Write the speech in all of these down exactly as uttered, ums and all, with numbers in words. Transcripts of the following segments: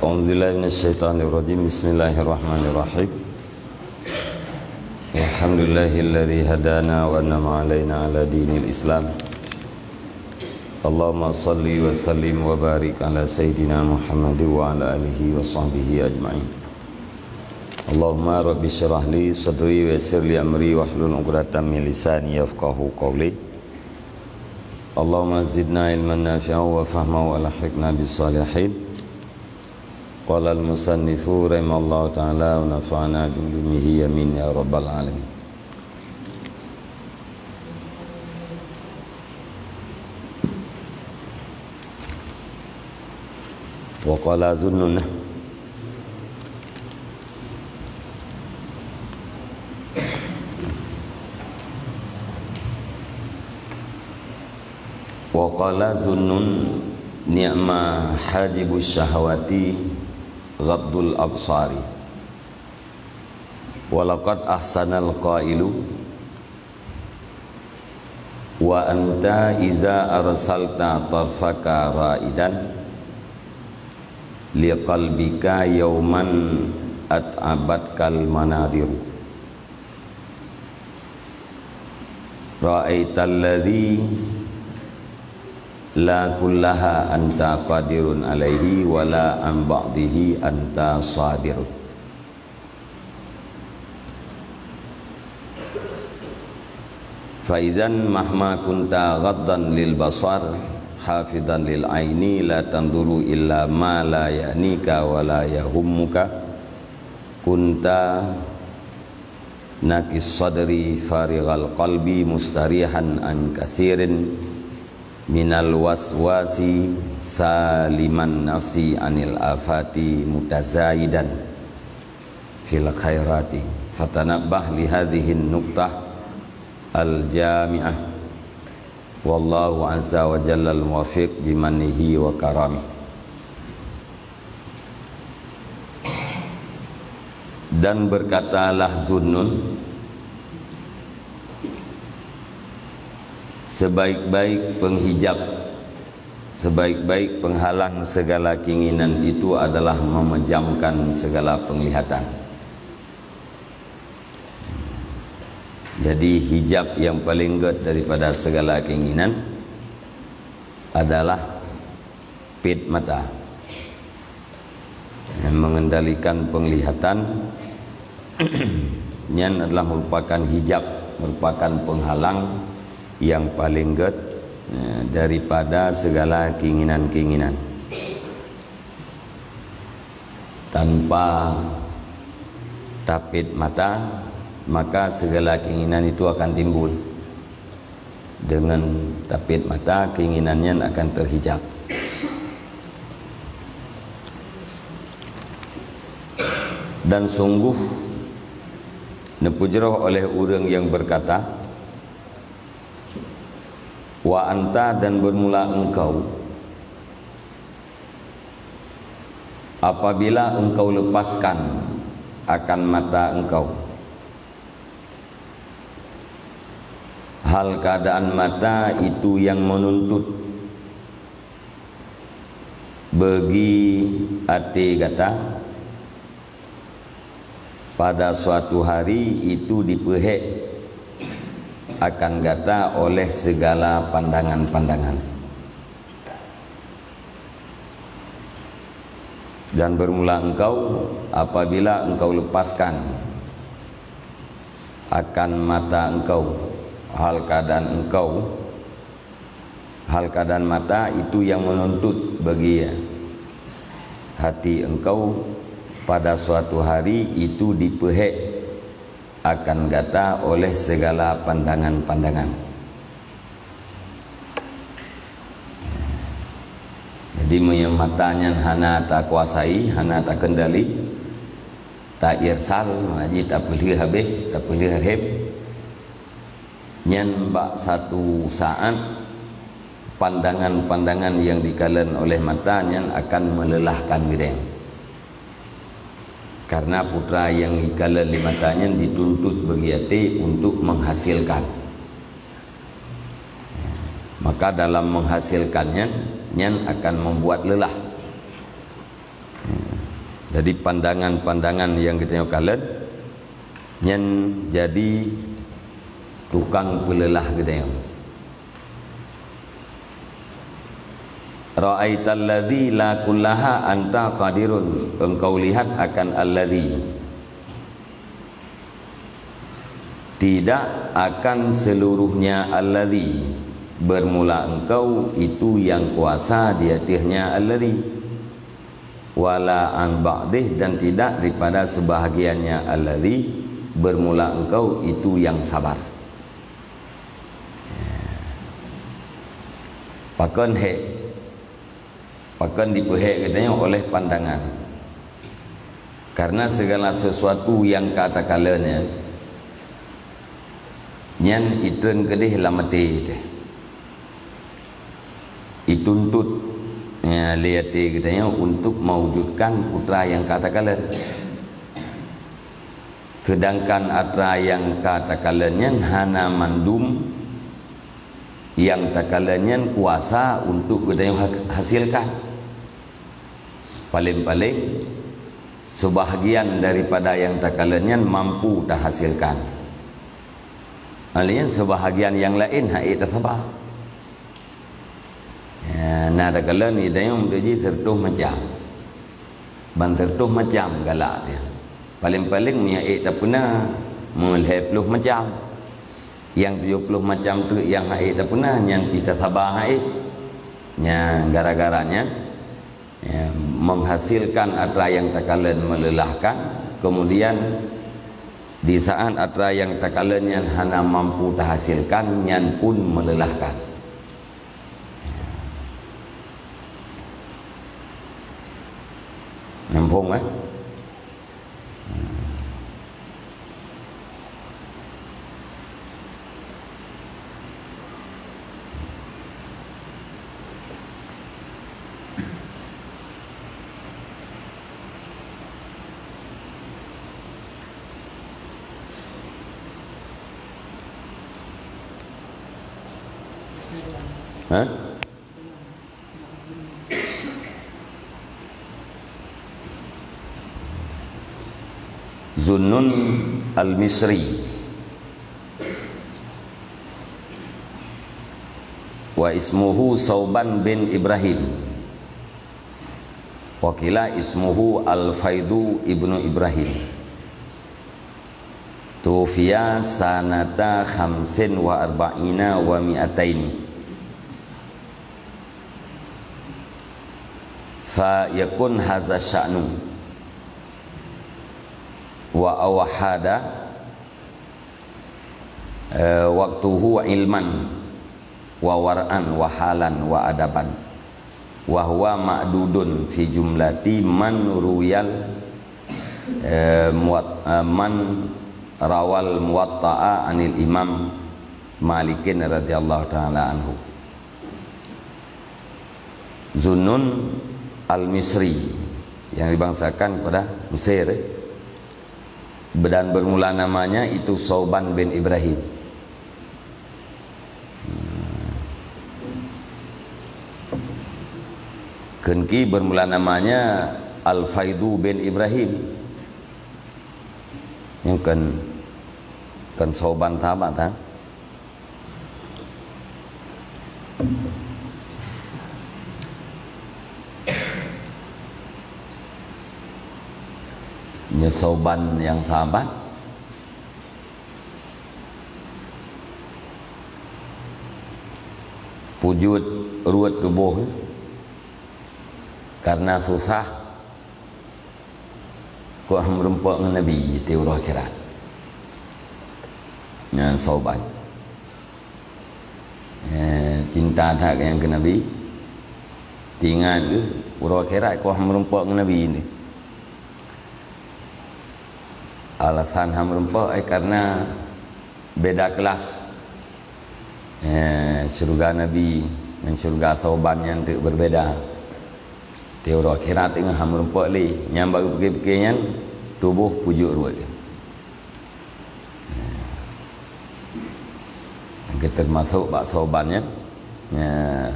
أعوذ بالله من الشيطان الرجيم. بسم الله الرحمن الرحيم. الحمد لله الذي هدانا وأنعم علينا على دين الإسلام. اللهم صل وسلم وبارك على سيدنا محمد وعلى آله وصحبه أجمعين. اللهم رب اشرح لي صدري ويسر لي أمري واحلل عقدة من لساني يفقهوا قولي. اللهم زدنا علما نافعا وفهما وألحقنا بالصالحين. قال المصنف رحمه الله تعالى ونفعنا بعلومه آمين يا رب العالمين. وقال ذو النون. وقال ذو النون: نعم حاجب الشهوات غض الأبصار. ولقد أحسن القائل: وأنت إذا أرسلت طرفك رائدا لقلبك يوما أتعبتك المناظر. رأيت الذي لا كلها أنت قادر عليه ولا عن بعضه أنت صابر. فإذا مهما كنت غاضا للبصر حافظا للعين لا تنظر إلى ما لا يعنيك ولا يهمك، كنت نقي الصدر فارغ القلب مستريحا عن كثير من الوسواس سالم النفس عن الآفات متزايدا في الخيرات. فتنبه لهذه النقطة الجامعة. والله عز وجل الموفق بمنه وكرمه. Dan berkatalah Dzunnun, sebaik-baik penghijab, sebaik-baik penghalang segala keinginan itu adalah memejamkan segala penglihatan. Jadi, hijab yang paling gét daripada segala keinginan adalah pet mata. Mengendalikan penglihatan, nyan adalah merupakan hijab, merupakan penghalang yang paling gét, eh, daripada segala keinginan-keinginan. Tanpa tapet mata, maka segala keinginan itu akan timbul. Dengan tapet mata, keinginan nyan akan terhijab. Dan sungguh neupeujaroh oleh ureuëng yang berkata, "Wa anta," dan bermula engkau, apabila engkau lepaskan akan mata engkau, hal keadaan mata itu yang menuntut bagi até gata, pada suatu hari itu dipeuhék akan gata oleh segala pandangan-pandangan. Dan bermula engkau, apabila engkau lepaskan akan mata engkau, hal keadaan engkau, hal keadaan mata itu yang menuntut bagi hati engkau, pada suatu hari itu dipeuhék akan gata oleh segala pandangan-pandangan. Jadi, meunyoe mata nyan hana takuasai, hana takendali, ta-irsal, makna jih tapeulheueh habéh, tapeulheueh rhem, nyan bak satu saat pandangan-pandangan yang dikalon oleh mata nyan akan melelahkan geutanyoe. Karena putra yang dikalon lé mata nyan dituntut bagi até untuk menghasilkan. Maka dalam menghasilkan nyan, nyan akan membuat lelah. Jadi pandangan-pandangan nyang geutanyoe kalon nyan jadi tukang peuleulah geutanyoe. Ra'aital ladzi la kullaha anta qadirun, engkau lihat akan alladzi, tidak akan seluruhnya alladzi, bermula engkau itu yang kuasa di atasnya alladzi, wala an ba'dih, dan tidak daripada sebahagiannya alladzi, bermula engkau itu yang sabar. Pakon hek? Pakon dipeuhek geutanyoe oleh pandangan? Karena segala sesuatu nyang ka takalon nyan, nyan itreun keudeh lam até teuh. Ituntut, ya, lé até geutanyoe untuk mewujudkan peue nyang ka takalon. Sedangkan atra nyang ka takalon nyan hana mandum nyang takalon nyan kuasa untuk geutanyoe ha-, hasilkan. Paléng-paléng, sebahagian daripada nyang takalon nyan mampu tahasilkan. Hal nyan sebahagian nyang laén hana ék tasaba. Ya, na takalon geutanyoe meutuji siratoh macam. Ban siratoh macam galak teuh. Paléng-paléng meunyoe ék tapeuna, meulhèe ploh macam. Nyang tujoh ploh macam teuk nyang hana ék tapeuna, nyan pih tasaba hana ék. Nyan gara-gara nyan, ya, menghasilkan atra nyang takalon melelahkan, kemudian di saat atra nyang takalon nyan hana mampu tahasilkan, nyan pun melelahkan. Nyambung, eh? Hah? Zunnun Al-Misri. Wa ismuhu Sauban bin Ibrahim. Wa qila ismuhu Al-Faidu ibnu Ibrahim. Tufiya sanata khamsin wa arba'ina wa mi'ataini. Fa yakun haza sya'nu. Wa awhada, eh, waktuhu ilman wa war'an wa halan wa adaban. Wa huwa ma'dudun fi jumlati man ruyal, eh, muwat-, eh, man rawal muwatta'a anil Imam Malikin radhiyallahu ta'ala anhu. Zunnun Al-Misri yang dibangsakan pada Mesir, eh. Dan bermula namanya itu Sauban bin Ibrahim. Keunki bermula namanya Al-Faidu bin Ibrahim. Nyang kon, kon Sauban sahabat, ha? Nyoe Sauban nyang sahabat. Pujeuet ruet tuboh, karena susah. Kok han meurumpok ngon Nabi di uroe akhirat. Nyan Sauban. Eh, cinta that nyang keu Nabi. Teuingat keuh, uroe akhirat kok han meurumpok ngon Nabi ni. Alasan han meurumpok, eh, karena beda kelas. Eh, syeuruga Nabi ngon syeuruga Sauban nyan teuk berbeda. Di uroe akhirat teungoh han meurumpok lé, nyang bak geupike-pike nyan tuboh pujeuet ruet. Eh, nyang teumasok bak Sauban nyan, eh,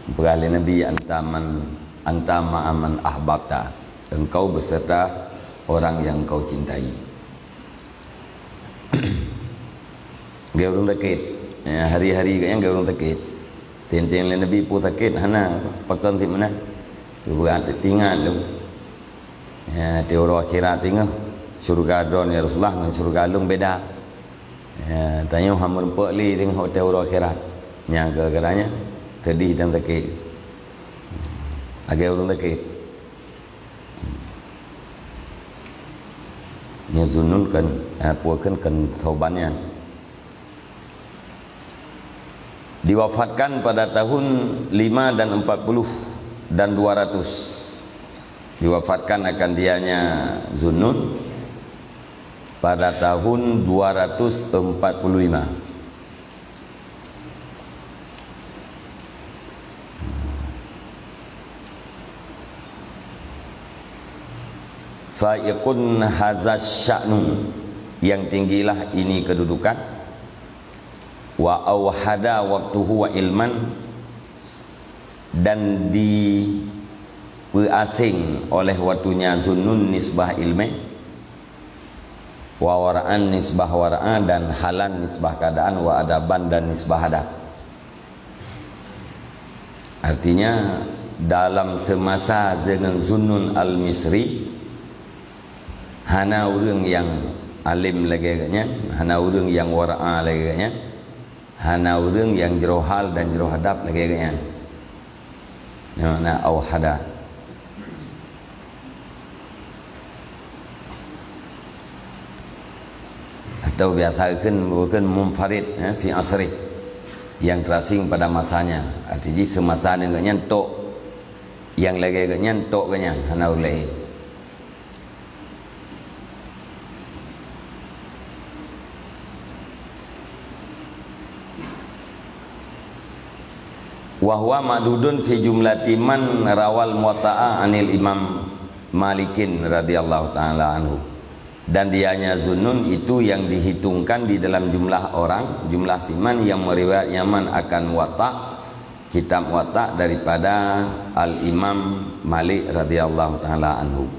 peugah lé Nabi, "Anta man, anta ma'a man ahbabta." engkau beserta orang yang engkau cintai. Geuh ureuëng sakét. Ya, hari-hari geuh nyan geuh ureuëng sakét. Teunteng lé Nabi peue sakét hana, pakon sit meunan. Geupeugah teuingat lom. Ya, di uroe akhirat teungoh, syeuruga droe ya Rasulullah ngon syeuruga lôn beda. Ya, tanyoe hana meurumpok lé teungoh watée uroe akhirat. Nyang gara-gara nyan seudeh dan sakét. Lagée ureuëng sakét. Nyoe Zunnun kan, eh, peue kan, kan Sauban nyan. Diwafatkan pada tahun lima dan empat puluh dan dua ratus. Diwafatkan akan dianya Zunnun pada tahun dua ratus empat puluh lima. Faiqun haza sya'nu, yang tinggilah ini kedudukan, wa auhada waktuhu wa ilman, dan dipeuasing oleh waktunya Zunnun nisbah ilmu, wa wara'an nisbah wara'a, dan halan nisbah keadaan, wa adaban, dan nisbah adab. Artinya, dalam semasa dengan Zunnun Al-Misri, hana ureuëng nyang alim lagée geuhnyan, hana ureuëng nyang wara'a lagée geuhnyan, hana ureuëng nyang jroh hal dan jroh adab lagée geuhnyan. Nyang makna auhada. Atau biasa kheun, kheun munfarid, eh, fi asrih, yang terasing pada masanya. Arti jih semasa dengan nyan tok, yang lagée geuhnyan tok geuhnyan, hana ureuëng laén. Wa huwa ma'dudun fi jumlati man rawal Muwatta'a anil Imam Malikin radhiyallahu ta'ala anhu. Dan dianya Zunnun itu yang dihitungkan di dalam jumlah orang, jumlah siman yang meriwayat nyaman akan Muwatta', kitab Muwatta' daripada Al-Imam Malik radhiyallahu ta'ala anhu.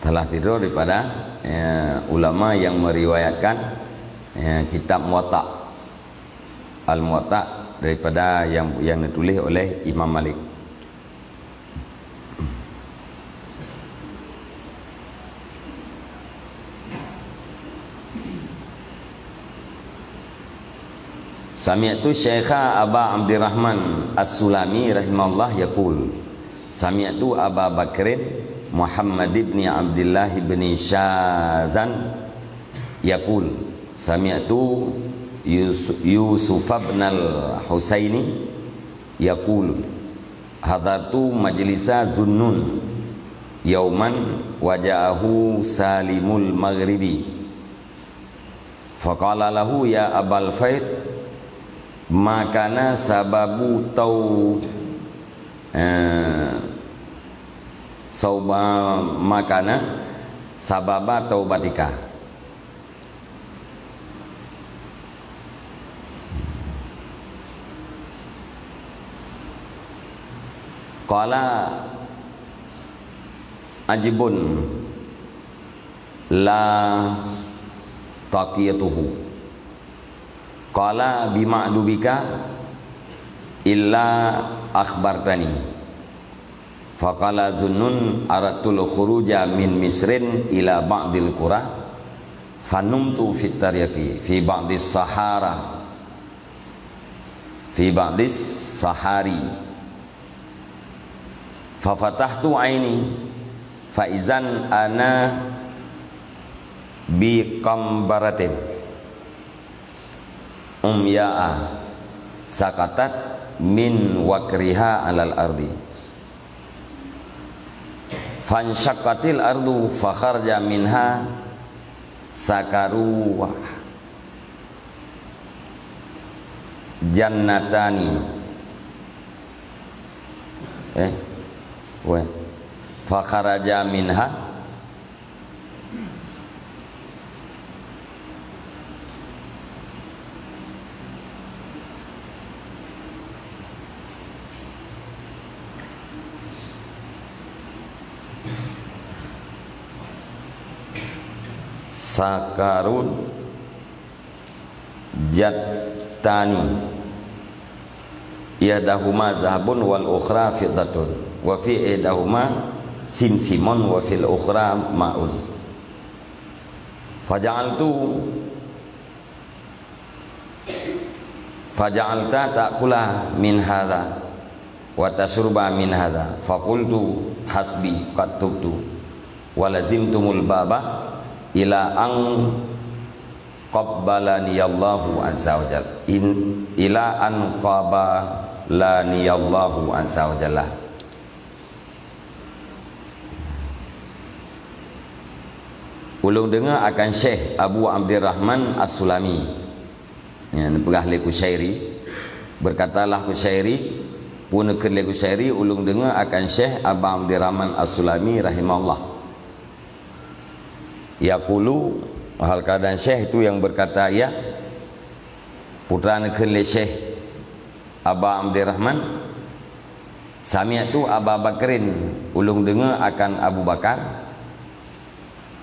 Salah sidroe daripada, ya, ulama yang meriwayatkan, ya, kitab Muwatta', Al-Muwatta', daripada yang, yang ditulis oleh Imam Malik. Sami'tu Syaikha Aba Abdurrahman As-Sulami rahimahullah yaqul, sami'tu Aba Bakrin Muhammad ibni Abdullah ibni Syazan yaqul, sami'tu Yus-, Yusuf ibn al-Husaini yaqul, hadartu majlisa Zunnun yauman wa ja'ahu Salimul Maghribi. Faqala lahu, "Ya Abal Faid, ma kana sababu tau-, eh, sauba-, ma kana sababa taubatika?" Qala, "Ajibun la taqiyatuhu." Qala, "Bima adubika illa akhbartani." Faqala Zunnun, "Aradtul khuruja min Misrin ila ba'dil qura, fanumtu fit tariqi fi ba'dis sahara, fi ba'dis sahari. Fafatahtu aini, faizan ana bi qambaratin umya'a saqatat min waqriha alal ardi. Fansyaqqatil ardu fakharaja minha sakaru jannatani." Eh, weh. Fakharaja minha. Sakarun jattani, ihdahuma zahabun wal ukhra fiddatun, wa fi ihdahuma simsimun wa fil ukhra ma'un. Faja'altu Faja'alta ta'kula min hadza wa tasyruba min hadza. Faqultu, "Hasbi, qad tubtu." Wa lazimtumul baba ila an qabbalaniyallahu azza wa jalla. In, ila an qabbalaniyallahu azza wa jalla. Ulôn deungoe akan Syekh Abu Abdurrahman As-Sulami. Nyan neupeugah lé Qusyairi, berkatalah Qusyairi, peue neukheun lé Qusyairi, ulôn deungoe akan Syekh Abu Abdurrahman As-Sulami rahimahullah. Yaqulu, hal keadaan Syekh itu yang berkata ia, putra neukheun lé Syekh Aba Abdurrahman, sami'tu Aba Bakrin, ulôn deungoe akan Abu Bakar,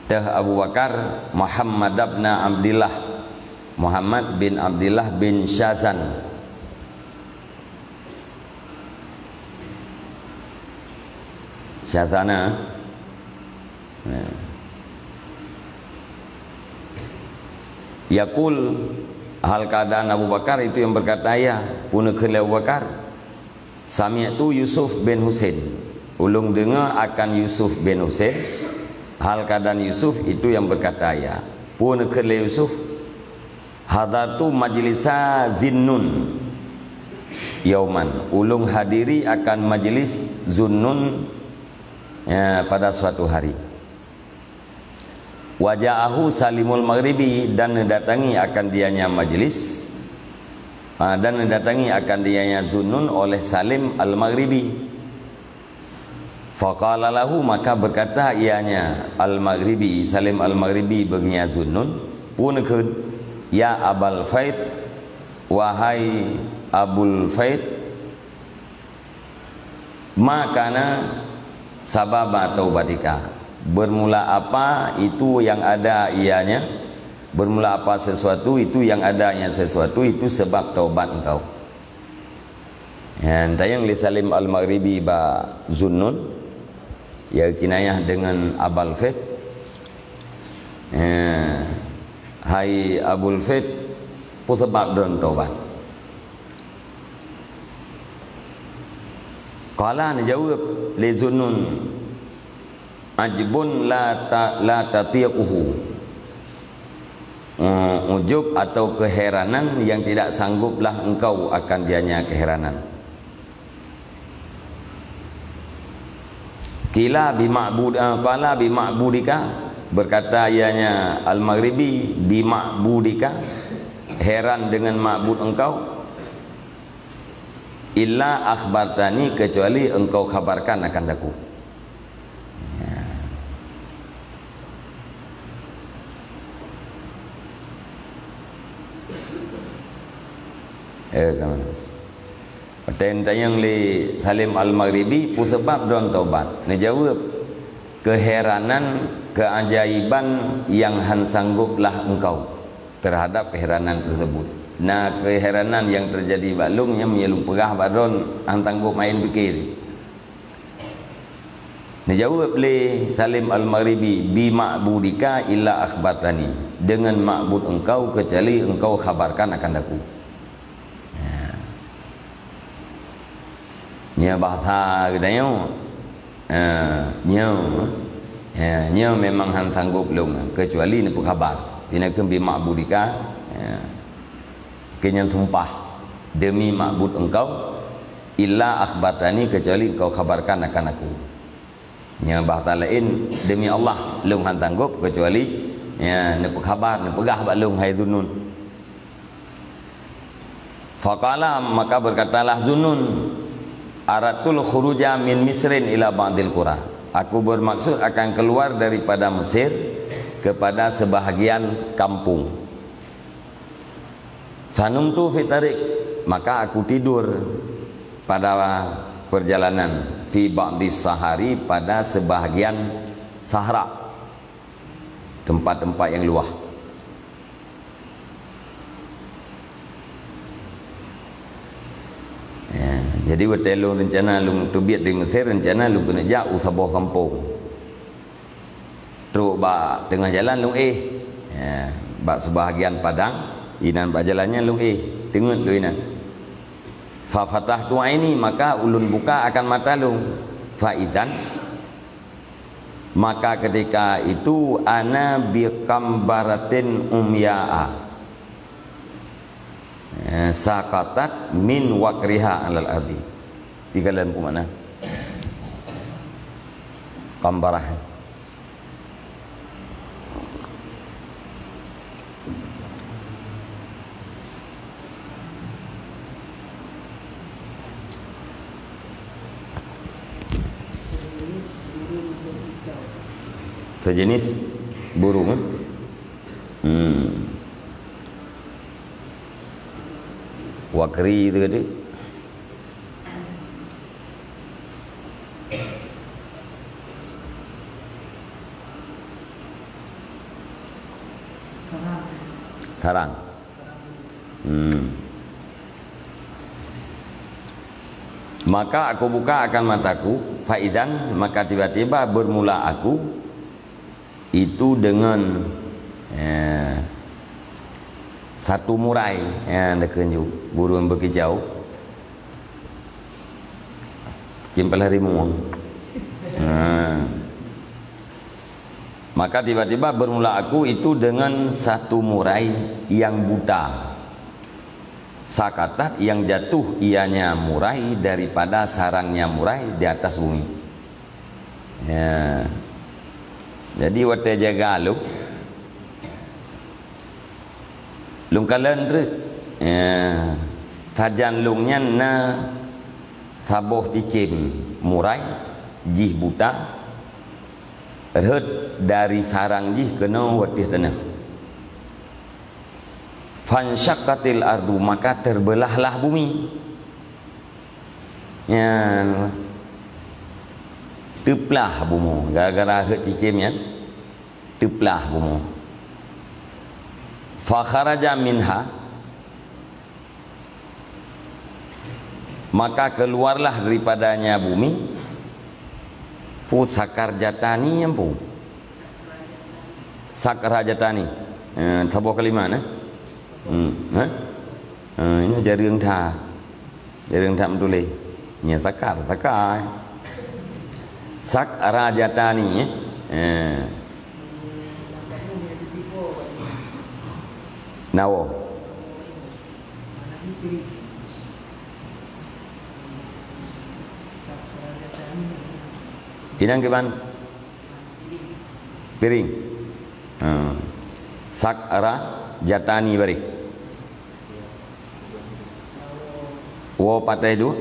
teuh Abu Bakar, Muhammad bin Abdillah, Muhammad bin Abdillah bin Syazan. Syazana. Ya. Yaqul, hal keadaan Abu Bakar itu yang berkata ia, peue neukheun lé Abu Bakar, "Sami'tu Yusuf bin Husain." Ulôn deungoe akan Yusuf bin Husain, hal keadaan Yusuf itu yang berkata ia, peue neukheun lé Yusuf, "Hadartu majlisa Zinnun yauman." Ulôn hadiri akan majlis Zunnun, ya, pada suatu hari. Wa ja'ahu Salimul Maghribi, dan neudatangi akan dianya majlis, ah, dan neudatangi akan dianya Zunnun oleh Salim Al-Maghribi. Faqala lahu, maka berkata ianya Al-Maghribi, Salim Al-Maghribi bagi nya Zunnun, peue neukheun, "Ya Abal Faid, wahai Abul Faid, ma kana sababa taubatika." Bermula apa itu yang ada ianya? Bermula apa sesuatu itu yang ada ianya sesuatu itu sebab taubat engkau? Nyan tanyong lé Salim Al-Maghribi bak Zunnun, ya kinayah dengan Abal Faid. Ya, hai Abul Faid, peue sabab droen taubat? Qala, neujaweueb lé Zunnun, "Ajbun la ta-, la tatiquhu." Eh, ujub atau keheranan yang tidak sangguplah engkau akan dianya keheranan. Qila bi ma'bud-, eh, qala bi ma'budika, berkata ianya Al-Maghribi, "Bi ma'budika, heran dengan ma'bud engkau, illa akhbartani, kecuali engkau khabarkan akan aku." Ya. Eh, kawan. Watèe tanyong lé Salim Al-Maghribi, peue sabab droen taubat? Neujaweueb, "Keheranan, keajaiban yang han sangguplah engkau terhadap keheranan tersebut." Nah, keheranan yang terjadi bak lôn nyan meunyoe lôn peugah bak droen, han sanggop maén pike. Neujaweueb lé Salim Al-Maghribi, "Bi ma'budika illa akhbartani." Dengan ma'bud engkau, kecuali engkau khabarkan akan aku. Ya. Nyoe bahasa geutanyoe. Ha, nyoe. Ha, nyoe memang han sanggop lôn, kecuali neupeukhabar. Pih neukheun bi ma'budika. Ha. Keu nyan sumpah, "Demi ma'bud engkau, illa akhbartani, kecuali engkau khabarkan akan aku." Nyoe bahasa laén, "Demi Allah, lôn han sanggop kecuali, ya, neupeukhabar, neupeugah bak lôn, hai Zunnun." Faqala, maka berkatalah Zunnun, "Aradtul khuruja min Misrin ila ba'dil qura." Aku bermaksud akan keluar daripada Mesir kepada sebahagian kampung. "Fanumtu fi tariq," maka aku tidur pada perjalanan, "fi ba'dis sahari," pada sebahagian sahara. teumpat-teumpat nyang luwah. Ya, jadi watée lôn reuncana lôn teubiet di Mesir, reuncana lôn keuneuk jak u saboh gampông. Trok bak teungoh jalan lôn éh. Ya, bak seubahagian padang, inan bak jalan nyan lôn éh, teungeut lôn inan. Fa fatahtu aini, maka ulôn buka akan mata lôn. Fa idzan, maka ketika itu, ana bi qambaratin umya'a, eh, saqatat min waqriha alal ardi. Sikalon peue makna qambarah? Sejenis burung, eh? Hmm. Wakri tu kata. Sarang. Hmm. Maka aku buka akan mataku, fa idzan, maka tiba-tiba bermula aku itu dengan, ya, satu murai, ya, dekeunju burung beukicau. Cimpal harimau. Ha. Maka tiba-tiba bermula aku itu dengan satu murai yang buta. Saqatat, yang jatuh ianya murai daripada sarangnya murai di atas bumi. Ya. Jadi watée jaga lôn, lôn kalon treuk. Ya. Sajan lôn nyan na saboh cicém murai, jih buta, rhot dari sarang jih keunoe u ateueh tanoh. Fansyaqqatil ardu, maka terbelahlah bumi. Nyan, teuplah bumoe gara-gara rhot cicém nyan, teuplah bumoe. Fa kharaja minha, maka keluarlah daripadanya bumi, pu sakarjatani, nyang pu sakrajatani. Eh, saboh kalimat, eh? Hmm, eh? Eh, ini jareueng that. Jareueng that meutuléh. Nya sakar, sakar. Sakrajatani, eh? Eh. Nawo. Inang kiban? Piring. Ha. Sakrajatani bari. Wo patai dua.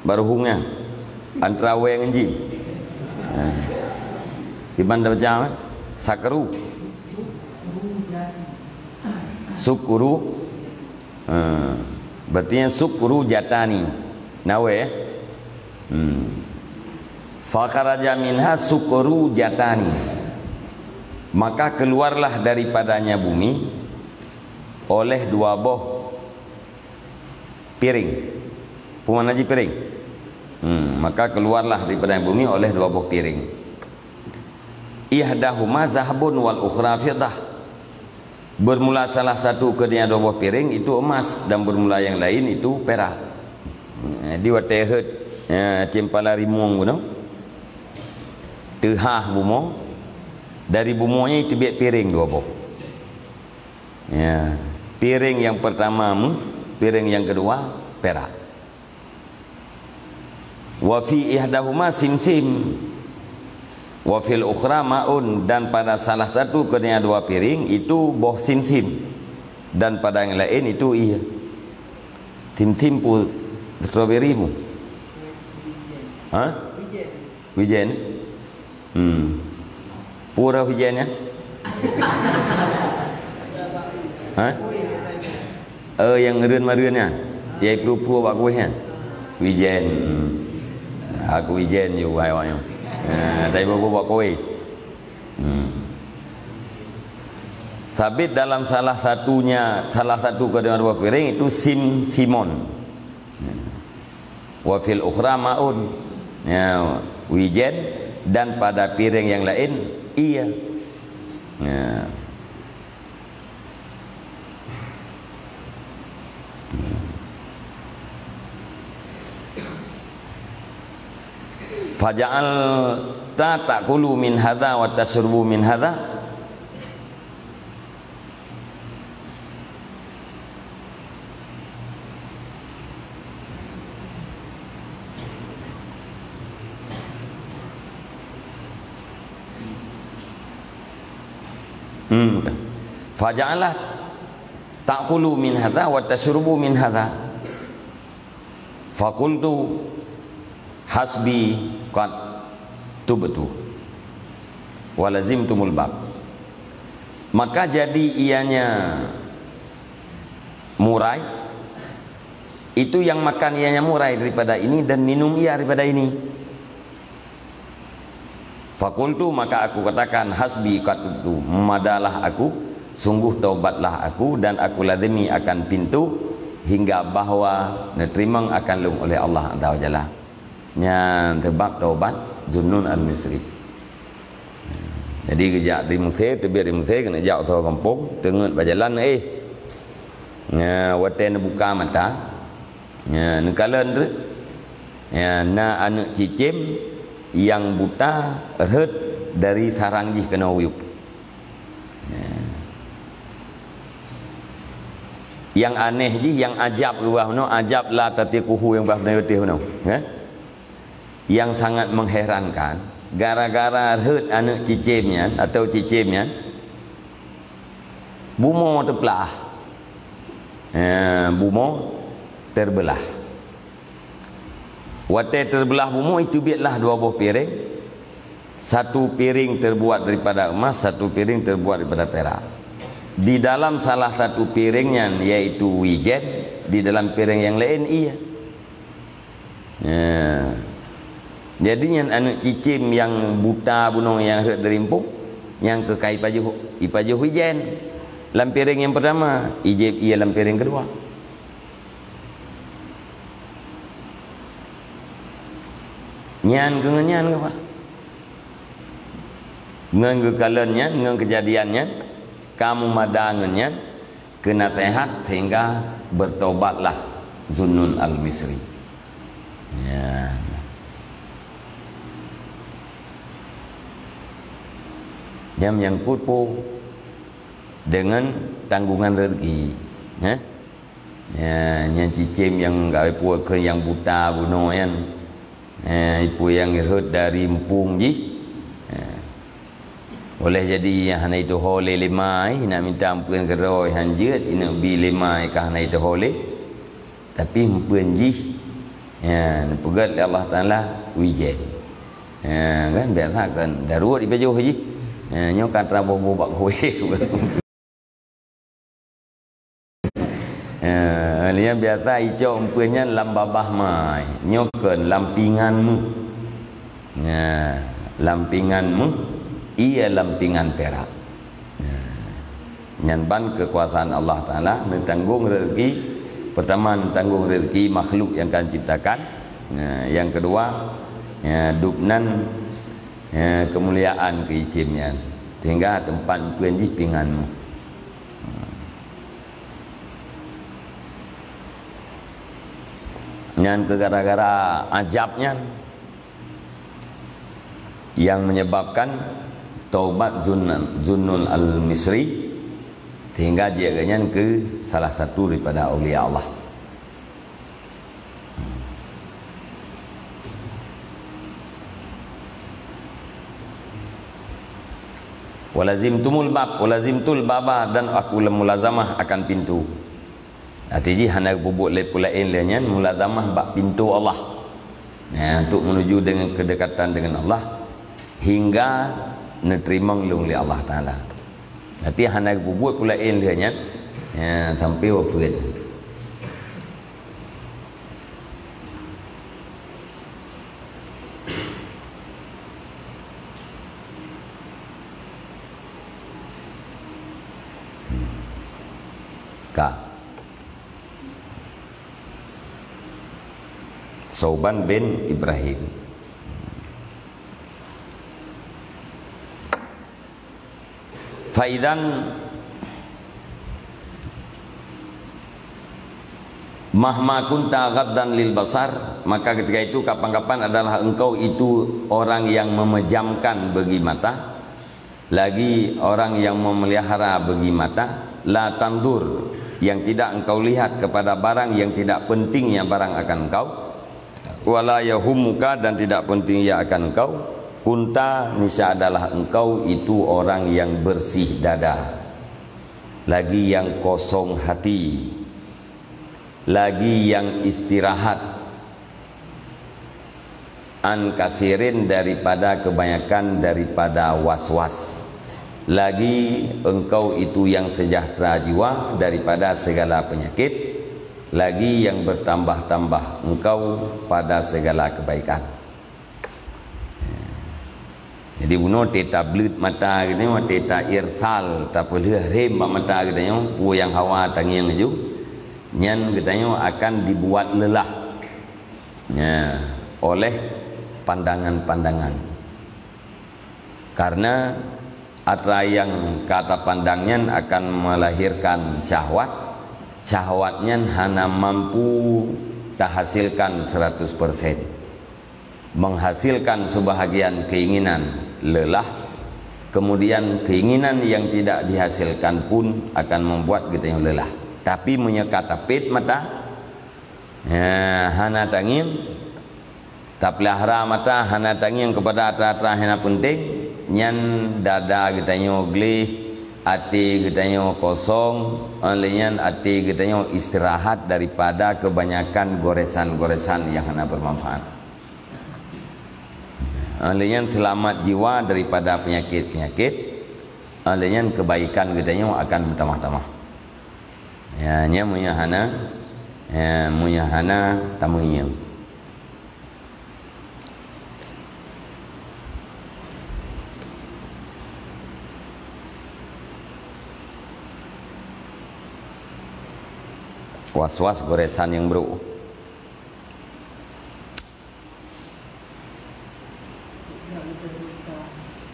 Baruhungan. Antara weng ngan jim. Ha. Kiban dah baca, eh? Sakru. Sukru. Ha. Berarti nyan sukru jatani. Nawe, eh? Hmm. Fakharaja minha sukru jatani. Maka keluarlah daripadanya bumi oleh dua boh piring. Peue makna jih piring? Hmm, maka keluarlah daripada bumi oleh dua boh piring. Ihdahuma zahabun wal ukhra fiddah. Bermula salah satu keudeh dua boh piring itu emas dan bermula yang lain itu perak. Jadi watée rhot, ya, cempala rimueng bunoe, teuhah bumoe, dari bumoe nyan teubiet piring dua boh. Ya, piring yang pertama emas, piring yang kedua perak. Wa fi ihdahuma simsim, wa fil ukhra ma'un, dan pada salah satu keudeh dua piring itu boh simsim, dan pada yang lain itu ié. Simsim peue, strawberry peue? Ha? Wijen. Hmm. Peue reuh wijen nyan? Ha? Eh, nyang meureun-meureun nyan. Nyang ipru-pru bak kueh nyan. Wijen. Hmm. Aku wijen ju wai awak nyoe. Ha, tapi bubu bak kueh. Hmm. Sabit dalam salah satunya, salah satu golongan dua piring itu sim Simon. Wa fil ukhra ma'un. Ya, wijen, dan pada piring yang lain, iya. Ya. Faja'alta ta'kulu min hadza wa tasyrubu min hadza. Hmm. Faja'ala ta'kulu min hadza wa tasyrubu min hadza. Faqultu, "Hasbi qad tubtu." Wa lazimtumul bab. Maka jadi ianya murai, itu yang makan ianya murai daripada ini dan minum ia daripada ini. Faqultu, maka aku katakan, "Hasbi qad tubtu," madalah aku, sungguh taubatlah aku dan aku lazimi akan pintu hingga bahwa neuteurimong akan lôn oleh Allah Azza wa Jalla. Nyan teubab taubat Zunnun Al-Misri. Jadi geujak di Mesir, teubiet di Mesir, keuneuk jak u gampông, teungeut bak jalan, eh. Nya, watée neubuka mata, nya, neukalon treuk. Nya, na aneuëk cicém nyang buta rhot dari sarang jih keunoe u yup. Nya. Nyang aneh jih, nyang ajab ubah meunoe, ajab la tatiquhu nyang bah meunoe, eh? Nyang sangat mengherankan, gara-gara rhot aneuëk cicém nyan atau cicém nyan, bumoe teuplah. Eh, bumoe teubeulah. Watée teubeulah bumoe, iteubietlah dua boh piring. Satu piring terbuat daripada emas, satu piring terbuat daripada perak. Di dalam salah satu piring nyan, yaitu wijen, di dalam piring nyang laén ie. Ya. Jadi nyan aneuëk cicém nyang buta bunoe nyang rhot dari eumpung, nyang keukai pajoh, ipajoh wijen. Lam piring nyang pertama, ijép ie lam piring keudua. Nyan keu ngon nyan keu bah. Ngon geukalon nyan, ngon keujadian nyan, ka meumada ngon nyan, keu naseuhat sehingga bertobatlah Zunnun Al-Misri. Ya. Nyang menyangkut po dengan tanggungan rezeki, ya. Ya, nyang cicém nyang gawai puwoe keu nyang buta bunoe nyan. Eh, ipeue nyang rhot dari eumpung jih. Eh. Boleh jadi nyang hana ituho lé lé ma, eh, nak minta ampeuen keudroe han jeuet, ineuk bi lé ma ka hana ituho lé. Tapi ampeuen jih, ya, neupeugét lé Allah Taala wijen. Ya, kan, biasa kan, daruet ipajoh jih. Ya, nyoe ka teuboh-boh bak kueh. Eh, nyang biasa icok ampeuen nyan lam babah mai, nyoe kheun lam pingan méuh. Nah, lam pingan méuh, ie lam pingan pirak. Nah, nyan ban keukuasaan Allah Taala, neutanggong rezeki, pertama neutanggong rezeki makhluk nyang ka neuciptakan. Nah, nyang keudua, ya, dubnan, ya, keumuliaan keu cicém nyan. Sehingga teumpat ampeuen jih pingan méuh. Nyan keu gara-gara ajab nyan nyang menyebabkan taubat Zunnun, Zunnun Al-Misri, sehingga jeuet geuhnyan keu salah satu daripada aulia Allah. Walazimtumul bab, walazimtul baba, dan aku mulazamah akan pintu. Arti jih hana peubuet lé peue laén lheueh nyan, mulazamah bak pintu Allah. Nah, untuk menuju dengan kedekatan dengan Allah hingga neuteurimong lôn lé Allah Taala. Tapi hana peubuet peue laén lheueh nyan, ya, sampai wafeuet. Sauban bin Ibrahim. Faidan mahma kunta ghaddan lil basar, maka ketika itu kapan-kapan adalah engkau itu orang yang memejamkan bagi mata, lagi orang yang memelihara bagi mata, la tandur, yang tidak engkau lihat kepada barang yang tidak pentingnya barang akan engkau, wala yahumuka, dan tidak penting ia akan engkau, kunta, niscaya adalah engkau itu orang yang bersih dada, lagi yang kosong hati, lagi yang istirahat, an kasirin, daripada kebanyakan daripada was-was, lagi engkau itu yang sejahtera jiwa daripada segala penyakit, lagi yang bertambah-tambah engkau pada segala kebaikan. Jadi bunoe teuta bleut mata geutanyoe, teuta irsal, tapeulheueh rhem bak mata geutanyoe, peue nyang hawa tangieng laju, nyan geutanyoe akan dibuat leulah, ya, oleh pandangan-pandangan. Karena atra nyang ka tapandang nyan akan melahirkan syahwat, syahwat nyan hana mampu tahasilkan seratus persen. Menghasilkan sebahagian keinginan lelah, kemudian keinginan yang tidak dihasilkan pun akan membuat geutanyoe lelah. Tapi meunyoe ka tapet mata, ya, hana tangieng, tapeulahara mata hana tangieng kepada atra-atra hana penting, nyan dada geutanyoe gleh, até geutanyoe kosong, oleh nyan até geutanyoe istirahat daripada kebanyakan goresan-goresan yang hana bermanfaat. Oleh nyan seulamat jiwa daripada penyakit-penyakit, oleh nyan kebaikan geutanyoe akan meutamah-tamah. Ya, nyan meunyoe hana, ya, meunyoe hana tameuieng. Was-was goresan nyang brok.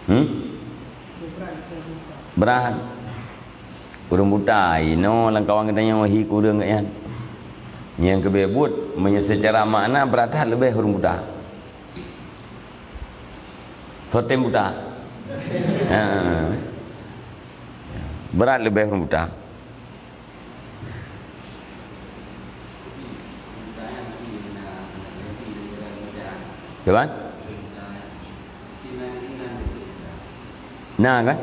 Hmm? Brat. Ureuëng buta, inoe lam kawan geutanyoe hi kureueng geuh nyan. Nyang keubeh buet, meunyoe seucara makna brat that leubeh ureuëng buta. Sotem buta. Ha. Brat leubeh ureuëng buta. Tuan? Na kan?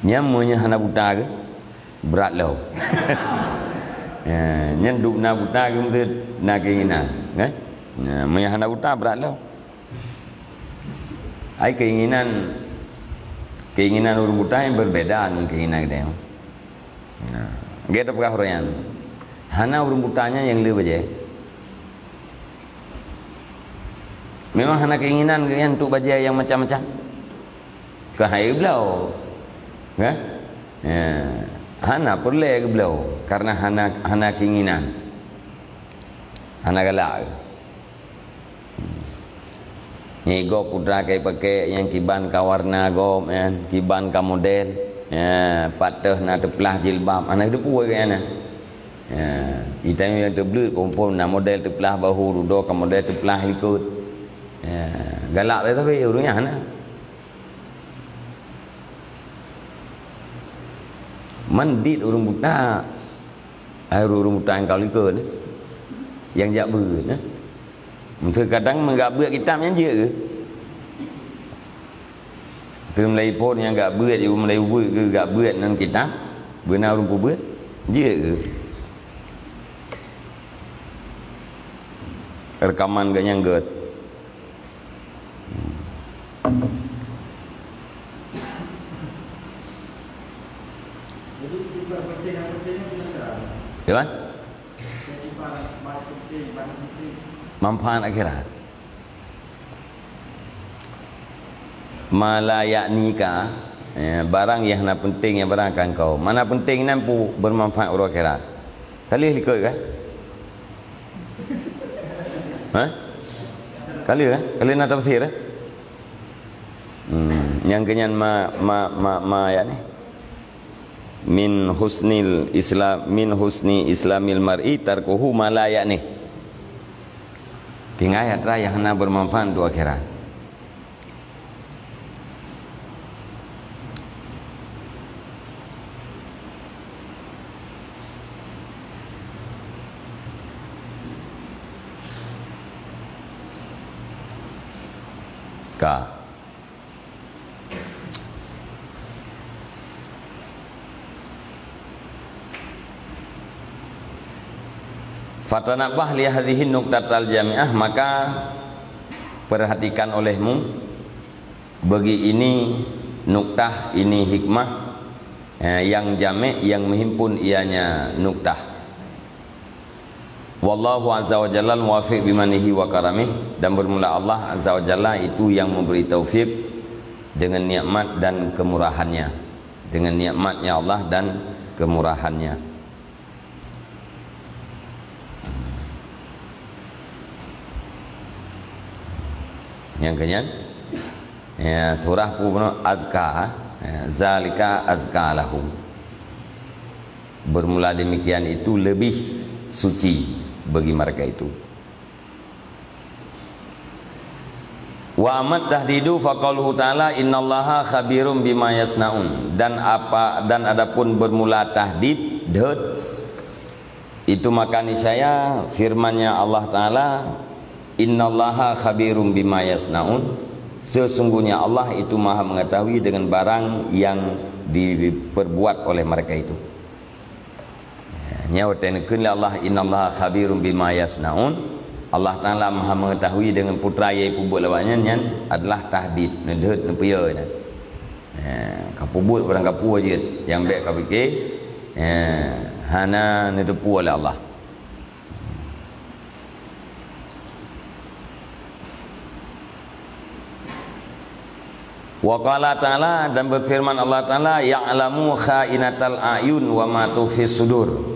Nyan meunyoe hana buta ke? Brat lom. Ya, nyan dum na buta ke meuteut na keinginan, kan? Ya, meunyoe hana buta brat lom. Ai keinginan, keinginan ureuëng buta nyang berbeda ngon keinginan geutanyoe. Nah, gét peugah ureuëng nyan. Hana ureuëng buta nyan nyang le bajée. Memang hana keinginan geuh nyan untuk bajée nyang macam-macam. Keuhai geubloe. Kan? Ya. Hana peureulée geubloe karena hana, hana keinginan. Hana galak. Nyan gob putra ka ipakée nyang kiban ka warna gob nyan, kiban ka model. Ya, pat teuh na teuplah jilbab, hana geuteupeue keu nyan. Ya, geutanyoe nyang teubleuet phon-phon na model teuplah bahu, dudoe ka model teuplah likot. Ya, galak lé tapi ureuëng nyan hana. Man dit ureuëng buta, ai ureuëng buta nyang ka likot, nyang jak beuet, nah. Meuseu kadang meugak beuet kitab nyan jeuet geuh. Teumeulai phon nyang gak beuet, meulai beuet geuh gak beuet nan kitab, beuna ureuëng peubeuet, jeuet geuh. Reukaman geuh nyang gét. Ya kan? Manfaat akhirat. Ma la ya'nika, ya, barang nyang hana penting, nyang barang akan kau. Mana penting nan pu bermanfaat uroe akhirat. Talih likot kan? Ha? Ka lheueh, eh? Ka lheueh na tafsir, eh? Hmm, nyang keunyan ma, ma, ma, ma, yakni. Min husnil Islam, min husni Islamil mar'i tarkuhu ma la yakni. Tinggai atra nyang hana bermanfaat untuk akhirat. Ka. Fatanabbah li hadhihi nuqtatal jami'ah, maka perhatikan olehmu bagi ini nuktah, ini hikmah, eh, yang jami', yang menghimpun ianya nuktah. Wallahu azza wa jalla muwaffiq bimanihi wa karamih, dan bermula Allah azza wa jalla itu yang memberi taufik dengan nikmat dan kemurahannya, dengan nikmatnya Allah dan kemurahannya. Nyang keunyan, ya, surah pun azka, ya, zalika azka lahum. Bermula demikian itu lebih suci bagi mereka itu. Wa amat tahdidu faqaluhu ta'ala innallaha khabirum bima yasnaun. Dan apa, dan adapun bermula tahdid, dot, itu maka niscaya firman-Nya Allah Ta'ala, innallaha khabirum bima yasnaun. Sesungguhnya Allah itu maha mengetahui dengan barang yang diperbuat oleh mereka itu. Ya, nyoe watée neukheun lé Allah, "Innallaha khabirum bima yasnaun." Allah Taala Maha Mengetahui dengan putra nyang peubuet lawak nyan, nyan adalah tahdid, neudeuet, neupeuyo nyan. Ya, ka peubuet barang kapeue jeuet, nyang bék ka pike, ya, hana neuteupeue lé Allah. Wa qala ta'ala, dan berfirman Allah Ta'ala, "Ya'lamu kha'inatal a'yun wa ma tukhfi sudur."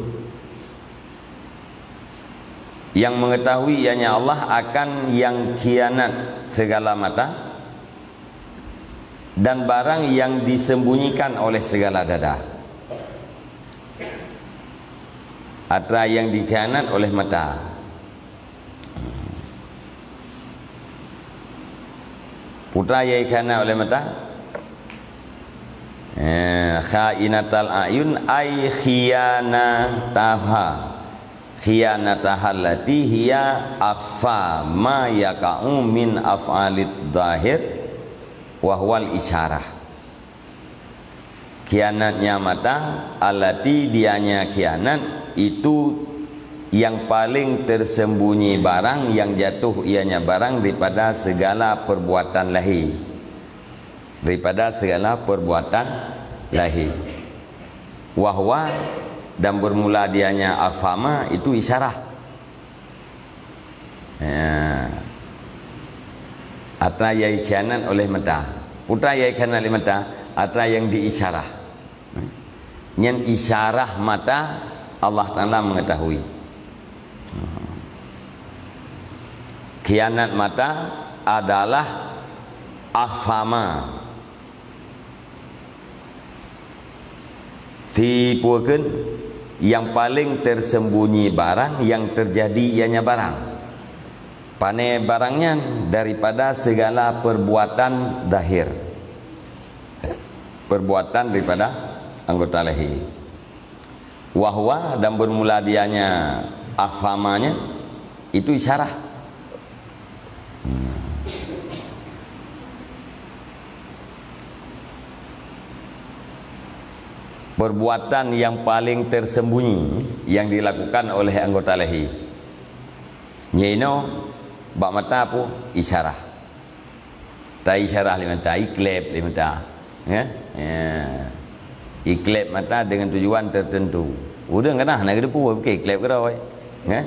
Yang mengetahui ianya Allah akan yang khianat segala mata dan barang yang disembunyikan oleh segala dada. Atra yang dikhianat oleh mata. Putra nyang dikhianat oleh mata. Eh, kha'inatal a'yun ay khiyanataha. Khiyanataha allati hiya akhfa ma yaqa'u min af'alid dhahir wa huwal isyarah. Khianatnya mata, allati dianya khianat, itu yang paling tersembunyi barang yang jatuh ianya barang daripada segala perbuatan lahé. Daripada segala perbuatan lahé. Wa huwa, dan bermula dianya afhama, itu isyarah. Ya. Atra nyang dikhianat oleh mata. Putra nyang dikhianat oleh mata, atra nyang diisyarah. Nyan isyarah mata Allah Taala mengetahui. Khianat mata adalah afhama. Sipukeun yang paling tersembunyi barang yang terjadi ianya barang. Pane barang nyan daripada segala perbuatan zahir. Perbuatan daripada anggota lahé. Wa huwa, dan bermula dianya afhamanya, itu isyarah. Hmm. Perbuatan yang paling tersembunyi yang dilakukan oleh anggota lahé. Nyan inoe bak mata peue? Isyarah. Ta isyarah lé mata, ikleb lé mata. Ya? Ya. Ikleb mata dengan tujuan tertentu. Ureueng kadang hana geuteupeue, pike ikleb keudroe. Ya?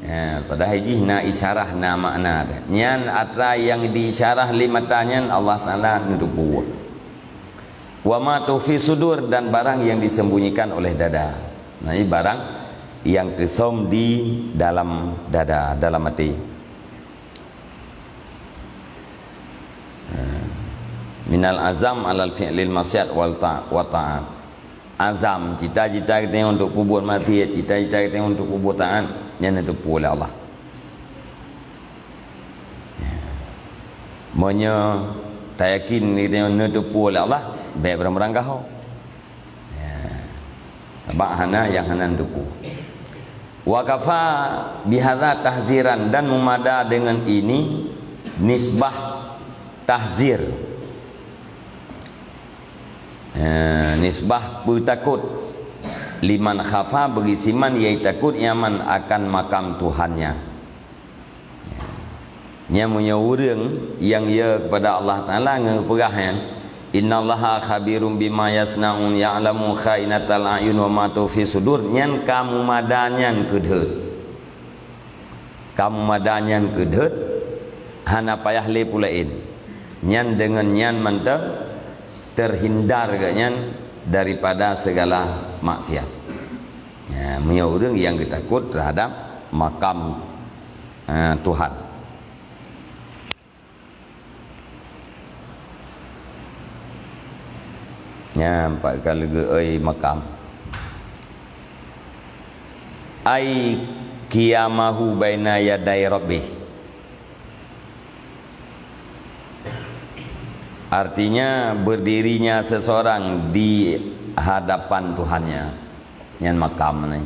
Ya, padahai jih na isyarah, na makna. Nyan atra nyang diisyarah lé mata nyan Allah Taala neuteupeue. Wa ma tukhfi sudur, dan barang yang disembunyikan oleh dada. Nah, ini barang yang teusom di dalam dada, dalam até. Minal azam alal fi'lil maksiat wal ta-, wa ta'at. Azam, cita-cita geutanyoe untuk peubuet maksiat, cita-cita geutanyoe untuk peubuet taat, nyan neuteupeue lé Allah. Meunyoe tayakin geutanyoe neuteupeue lé Allah, bèk beurang-beurang gaho. Ya. Sabab hana nyang hana neuteupeue. Wa kafa bihadza tahziran, dan meumada dengan ini nisbah tahzir. Eh, nisbah peutakot. Liman khafa, bagi siman nyang takot, nyan man akan makam Tuhannya. Nyan meunyoe ureuëng nyang ya kepada Allah Taala ngon peugah nyan, "Innallaha khabirum bima yasnaun, ya'lamu kha'inatal a'yun wa ma tukhfi sudur," nyan ka meumada nyan keu deuet. Ka meumada nyan keu deuet, hana payah lé peue laén. Nyan deungon nyan mantong teuhindar geuh nyan daripada segala maksiat. Ya, meunyoe ureuëng nyang geutakot terhadap makam, eh, Tuhan. Nyan pat ka leugeue oi makam. Ai qiyamahu baina yadai rabbih. Artinya, berdirinya seseorang di hadapan Tuhannya. Nyan makam ni.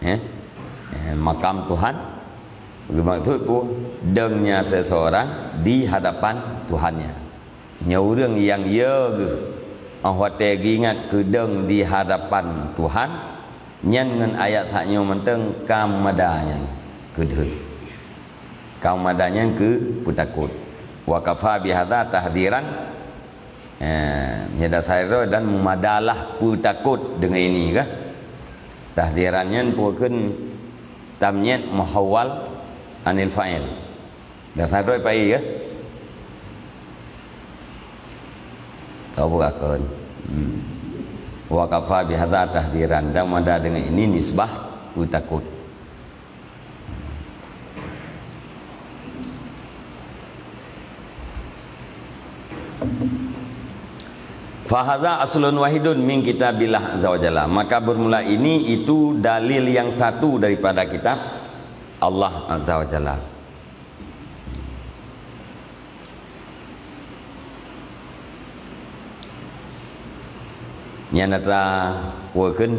Eh? Eh, makam Tuhan. Bermaksud pun, dengnya seseorang di hadapan Tuhannya. Nyoe ureuëng nyang ya geuh, óh watée geuingat keu deung di hadapan Tuhan, nyan ngon ayat sak nyoe mantong ka meumada nyan keu deuet. Ka meumada nyan keu peutakot. Wa kafa bihadza tahdziran. Eh, nyan dasar droe dan meumadalah peutakot deungon ini kah? Tahdziran nyan peue kheun tamyiz muhawwal anil fa'il. Dasar droe pai ya. Tahu bukan? Hmm. Wa kafa bihadza tahdziran, dan meumada dengan ini nisbah peutakot. Fahadza aslun wahidun min kitabillah azza wa jalla. Maka bermula ini itu dalil yang satu daripada kitab Allah azza wa jalla. Nyan atra peue kheun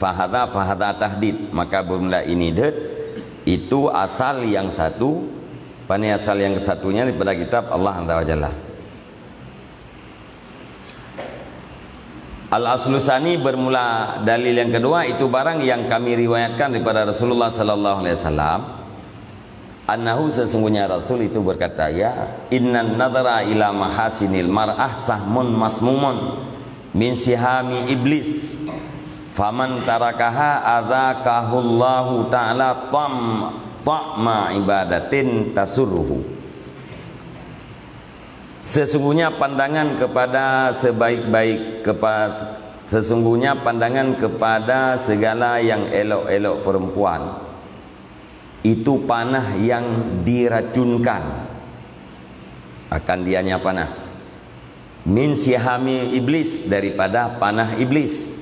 fahadza, fahadza tahdid. Maka bermula ini deuet, itu asal yang satu, pane asal yang satunya daripada kitab Allah azza wa jalla. Al-aslu tsani, bermula dalil yang kedua, itu barang yang kami riwayatkan daripada Rasulullah sallallahu alaihi wasallam, annahu, sesungguhnya Rasul itu berkata, ya, "Innan nadhara ila mahasinil mar'ah sahmun masmumun min sihami iblis, faman tarakaha adzaqahullahu ta'ala tam-, ta'ma ibadatin tasurruhu." Sesungguhnya pandangan kepada sebaik-baik kepa-, sesungguhnya pandangan kepada segala yang elok-elok perempuan itu panah yang diracunkan, akan dianya panah. Min sihami iblis, daripada panah iblis.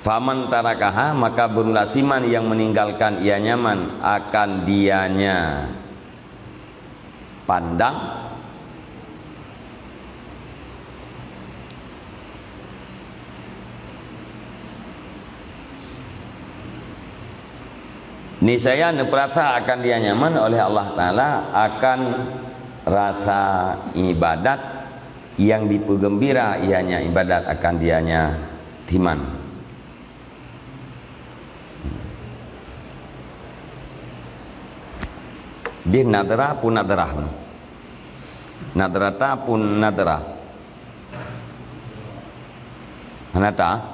Faman tarakaha, maka bermula siman yang meninggalkan ianya man, akan dianya pandang. Niscaya neupeurasa akan dianya man oleh Allah Taala akan rasa ibadat yang dipeugembira, ianya ibadat akan dianya timan. Di nadra pun nadra. Nadrata pun nadra. Hana ta?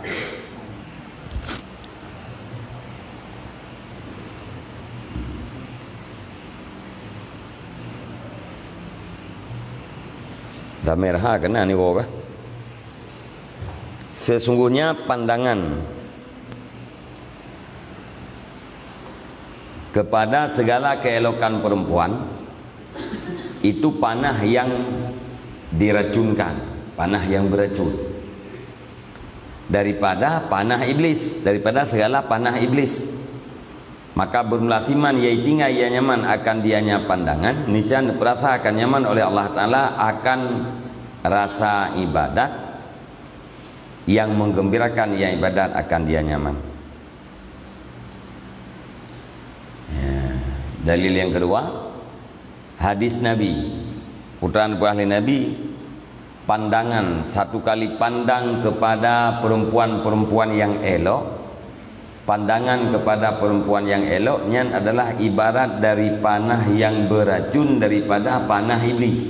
Damai raha kena ni woe kah? Sesungguhnya pandangan kepada segala keelokan perempuan itu panah yang diracunkan, panah yang beracun. Daripada panah iblis, daripada segala panah iblis. Maka bermula siman ia tinggai ia nyaman akan dianya pandangan, niscaya neupeurasa akan nyaman oleh Allah Taala akan rasa ibadat yang menggembirakan ia ibadat akan dia nyaman. Ya. Dalil yang kedua, hadis Nabi. Putra ahli Nabi, pandangan, satu kali pandang kepada perempuan-perempuan yang elok, pandangan kepada perempuan yang elok nyan adalah ibarat dari panah yang beracun daripada panah iblis.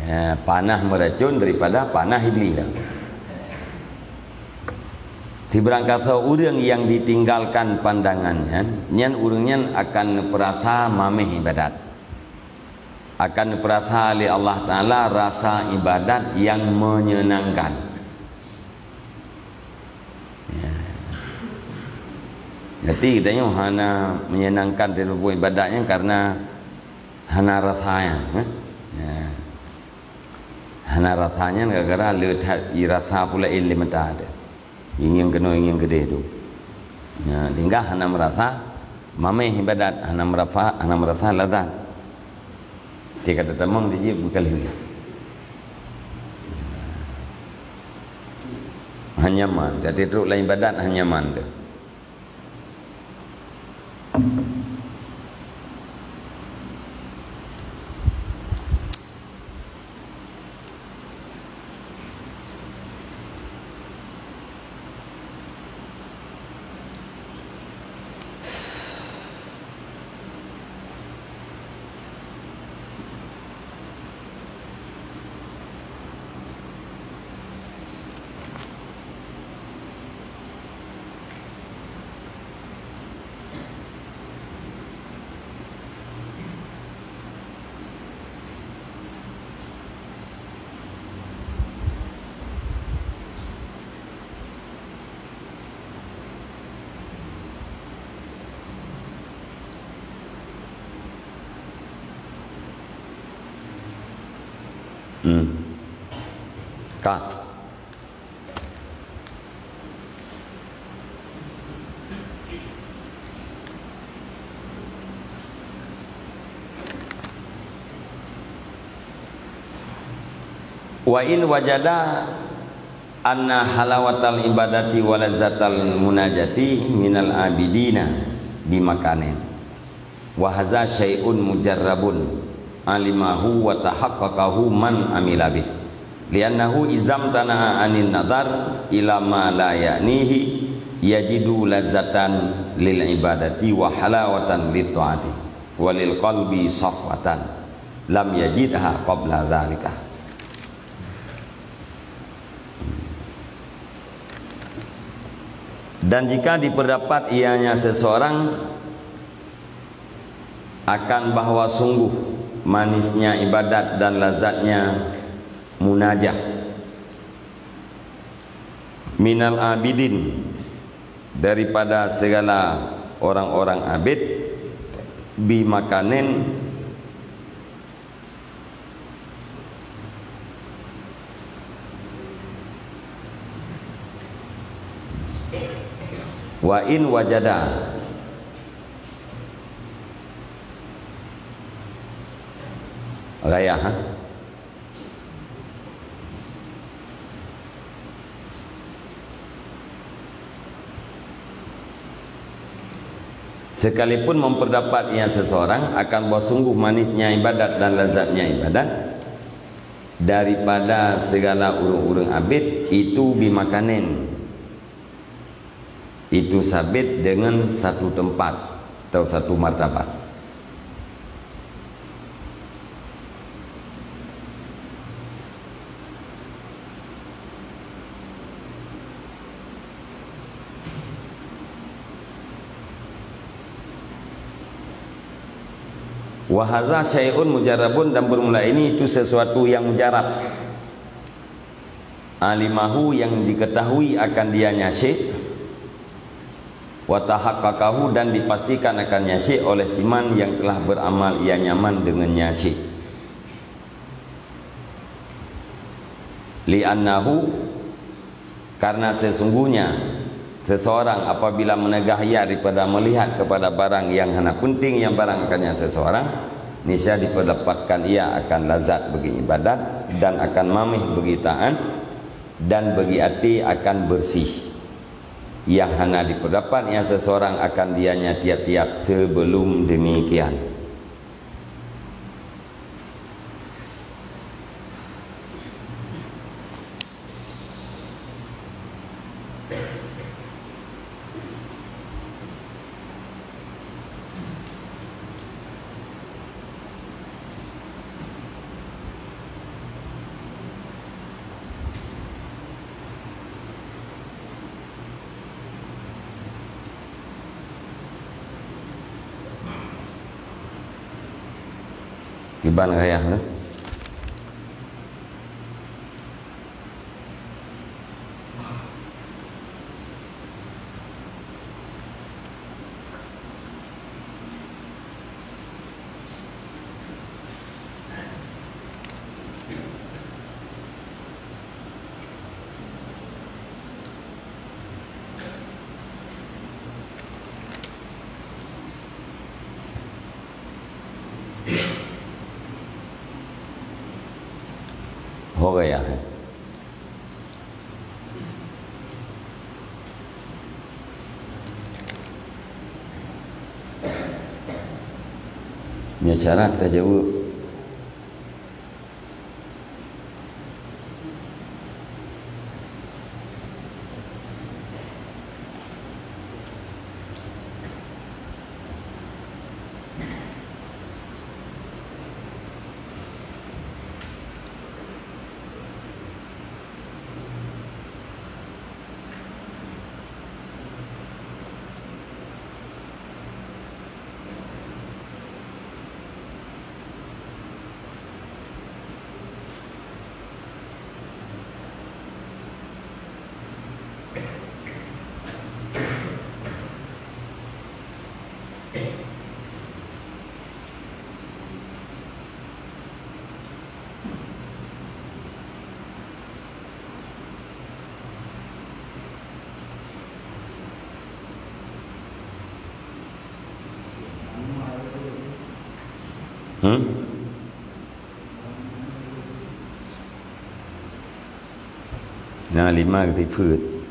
Ya, panah meracun daripada panah iblis lah. Sibarang kasoe ureuëng yang ditinggalkan pandangan nyan, nyan ureuëng nyan akan neupeurasa mameh ibadat. Akan neupeurasa lé Allah Taala rasa ibadat yang menyenangkan. Ya. Jadi, geutanyoe hana menyenangkan di lubuk ibadat nyan karena hana rasa nyan, eh? Ya. Hana rasa nyan gara-gara le that i rasa pula lé mata teuh. Ingieng keunoe, ingieng keudeh tu. Ya, sehingga hana merasa mameh ibadat, hana merasa, hana merasa lazat. Cit ka tatamong di jih bukan lheueh. Hana nyaman, jadi trok lam ibadat hana nyaman teuh. Hmm. Ka. Wa in wajada anna halawatal ibadati wa lazzatal munajati minal abidina bimakanin. Wa hadza syai'un mujarrabun alimahu wa tahaqqaqahu man amila bih. Li'annahu izam tana'a anin nadhar ila ma la ya'nihi yajidu lazzatan lil ibadati wa halawatan lit ta'ati wa lil qalbi safwatan lam yajidha qabla dzalika. Dan jika diperdapat ianya seseorang akan bahwa sungguh manisnya ibadat dan lazatnya munajah minal abidin, daripada segala orang-orang abid, bimakanin, wa in wajada ghayah, ha? Sekalipun memperdapat ia seseorang akan bahwa sungguh manisnya ibadat dan lazatnya ibadat daripada segala ureuëng-ureuëng abid, itu bimakanin, itu sabit dengan satu tempat atau satu martabat. Wa hadza syai'un mujarrabun, dan bermula ini itu sesuatu yang mujarab. Alimahu, yang diketahui akan dianya syekh, wa tahaqqaqahu, dan dipastikan akannya syekh oleh siman yang telah beramal ia nyaman dengannya syekh. Li'annahu, karena sesungguhnya seseorang apabila meunegah ia daripada melihat kepada barang yang hana penting, yang barang akan nyan seseorang, niscaya diperdapatkan ia akan lazat bagi ibadat dan akan mameh bagi taat dan bagi até akan bersih. Yang hana diperdapat nyan seseorang akan dianya tiap-tiap sebelum demikian. Kiban gayah tu. Ho gaya hai. Nyoe syarat tajaweueb. Hmm? Nah, lima sifat.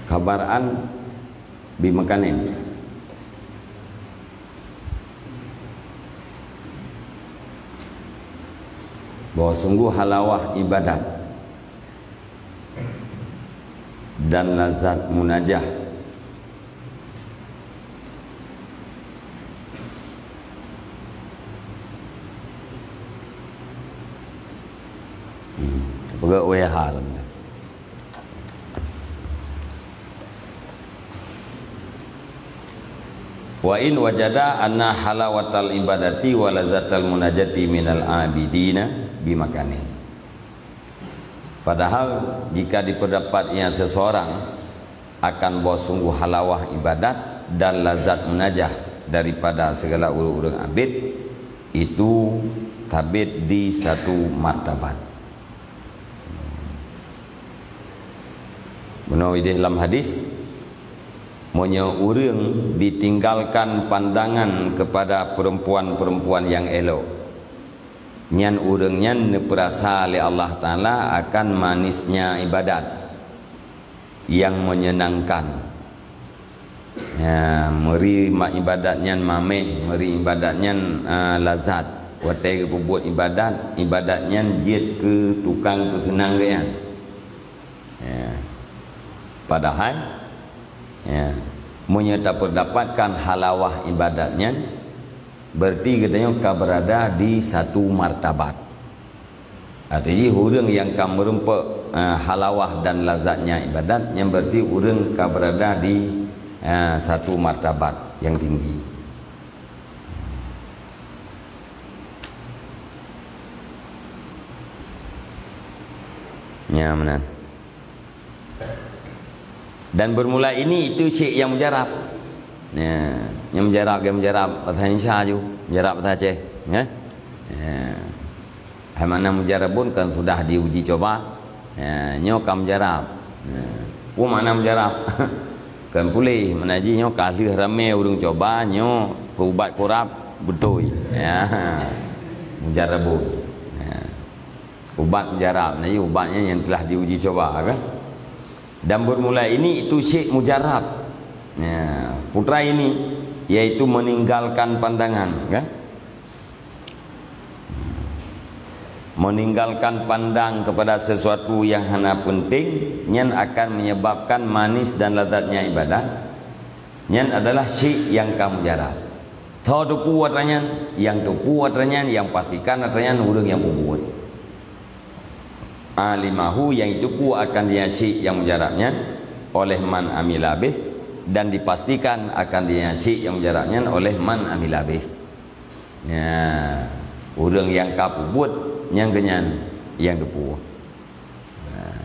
Khabar an bi makanin. Bahwa sungguh halawah ibadat dan lazat munajah. Hmm, peugah W H lom dah. Wa in wajada anna halawatal ibadati wa lazatal munajati minal abidina bimakani. Padahal jika diperdapat ia seseorang akan bahwa sungguh halawah ibadat dan lazat munajah daripada segala ureuëng-ureuëng abid, itu tabit di satu martabat. Meunoe idéh lam hadis, meunyoe ureuëng ditinggalkan pandangan kepada perempuan-perempuan nyang elok, nyan ureuëng nyan neupeurasa lé Allah Taala akan manisnya ibadat nyang menyenangkan. Ya, meuri ma-, ibadat nyan mameh, meuri ibadat nyan, ah, lazat. Watée geupeubuet ibadat, ibadat nyan jeuet keu tukang keuseunang geuh nyan. Ya. Padahai, ya, meunyoe tapeudapatkan halawah ibadat nyan, berarti geutanyoe ka beurada di satu martabat. Arti jih ureuëng nyang ka meurumpok, eh, halawah dan lazatnya ibadat, nyan berarti ureuëng ka berada di, eh, satu martabat nyang tinggi. Nyan meunan. Dan bermula ini itu syik nyang mujarab. Ya, nyang mujarab, nyang mujarab bahasa Indonesia ju, mujarab bahasa Aceh, ya. Ya. Hai makna mujarabun kan sudah diuji coba. Ya, nyoe ka mujarab. Ya. Peue makna mujarab? Kan puléh, makna jih nyoe ka lheueh ramé ureuëng coba, nyoe keu ubat kurab beutôi. Ya. Mujarabun. Ya. Ubat mujarab, nah, iya ubatnya yang telah diuji coba, kan? Dan bermula ini itu syik mujarab. Ya, putra ini, yaitu meninggalkan pandangan, kan? Meninggalkan pandang kepada sesuatu yang hana penting, nyan akan menyebabkan manis dan lazatnya ibadat. Nyan adalah syik nyang ka mujarab. Tho teupeue atra nyan, nyang teupeue atra nyan, nyang pastikan atra nyan ureuëng nyang peubuet. Alimahu, nyang teupeue akan dia syik nyang mujarab nyan oleh man amila bih, dan dipastikan akan dia syik nyang mujarab nyan oleh man amila bih. Ya, ureuëng nyang ka peubuet nyang keunyan nyang teupeue. Nah.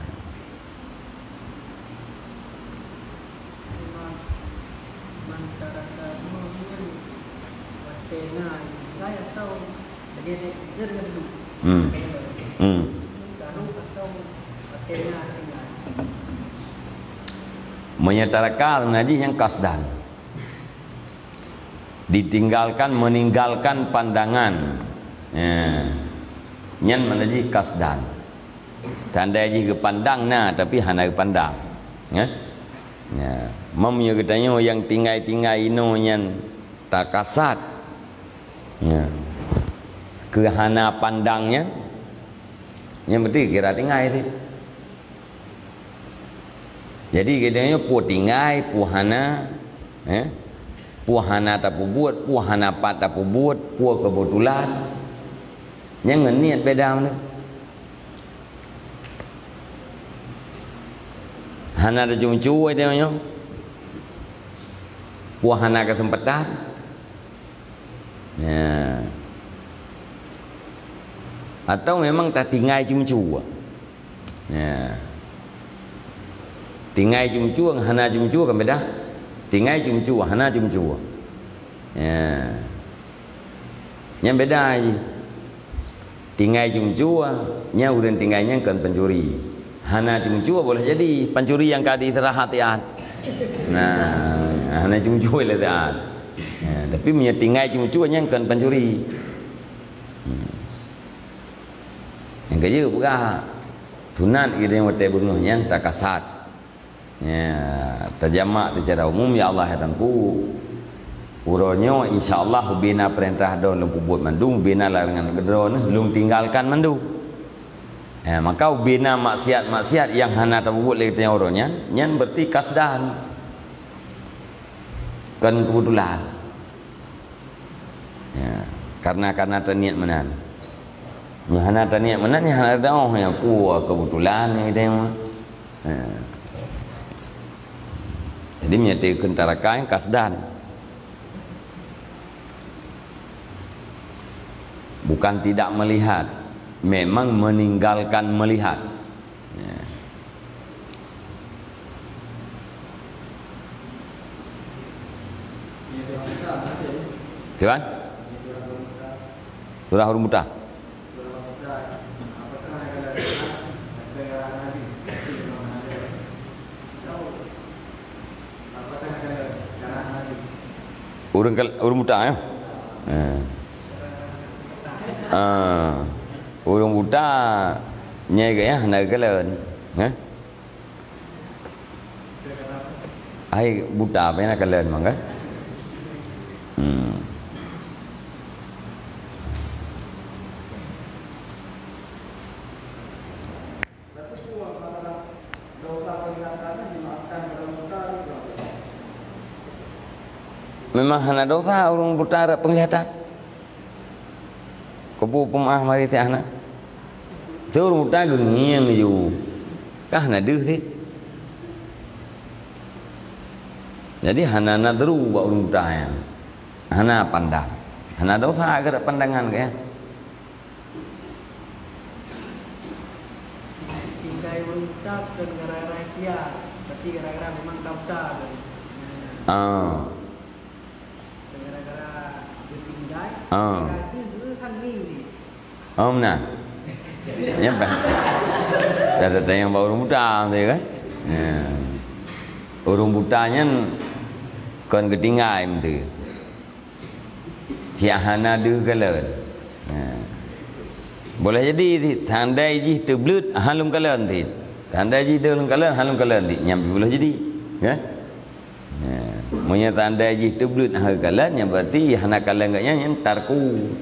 Hmm. Hmm. Meunyoe taraka, makna jih nyan kasdan. Ditinggalkan, meninggalkan pandangan. Ya. Nyan makna jih kasdan. Tandai jih geupandang na, tapi hana geupandang. Ya. Ya. Meunyoe geutanyoe nyang tinggai-tinggai inoe nyan takasad. Ya. Keu hana pandang nyan, nyan berarti kira tinggai teuh. Jadi, geutanyoe peue tinggai, peue hana, eh? Peue hana tapeubuet, peue hana pat tapeubuet, peue keubeutulan. Nyan ngon niet beda meunan. Hana tacuncu, geutanyoe. Peue hana keuseumpatan. Ya. Atau memang tatinggai cuncu. Ya. Tinggai cuncu ngon hana cuncu kan beda. Tinggai cuncu, hana cuncu. Ya. Nyan beda jih. Tinggai cuncu, nyan ureuëng tinggai nyan kon pancuri. Hana cuncu boleh jadi pancuri nyang ka diistirahat tiat. Nah, hana cuncu lé tiat. Ya, tapi meunyoe tinggai cuncu nyan kon pancuri. Hmm. Nyang keujeuet peugah, sunat geutanyoe watée beungoh nyan takasad. Ya, tajamak teuh cara umum, ya Allah, ya Tuhanku. Uroe nyoe, insya Allah, ubena peurintah droe lôn peubuet mandum, ubena larangan droe lôn tinggalkan mandum. Ya, maka ubena maksiat-maksiat nyang hana tapeubuet lé geutanyoe uroe nyan, nyan berarti kasdan. Kon keubeutulan. Ya, karena, karena taniet meunan. Nyang hana taniet meunan, nyang hana teuoh, nyang peue keubeutulan nyang geutanyoe. Ya. Jadi, meunyoe takheun taraka nyan kasdan. Bukan tidak melihat, memang meninggalkan melihat. Ya. Kiban? Surah Ureuëng Buta. Ureuëng kal-, ureuëng buta, ya? Eh. Ah, ureuëng buta nyan geuh, ya, hana geukalon, ya? Hai buta, apa yang nak kalon, mangga? Hmm. Memang hana dosa ureuëng buta rot peunglihatan. Keupeue peumaáh marit hana? Teuh ureuëng buta geungieng ju, ka hana deuh cit. Jadi hana nadru bak ureuëng buta nyan. Hana pandang. Hana dosa geureuek pandangan keu nyan. Tinggai ureuëng buta bukan gara-gara ikhtiar, tapi gara-gara memang ka buta tu. Ah. Gara-gara geutinggai, ah, gara-gara geuhan ngieng. Oh, meunan. Nyan bah. Dah datang nyang bak ureuëng buta tu kan. Ya. Ureuëng buta nyan kon geutinggai meutu. Siah hana deuh kalon. Ha. Boleh jadi cit, tandai jih teubleuet han lom kalon cit. Tandai jih deuh lom kalon han lom kalon cit. Nyan pih boleh jadi. Ya? Ha. Meunyoe tandai jih teubleuet han kalon, nyan berarti hana kalon gobnyan nyan tarku.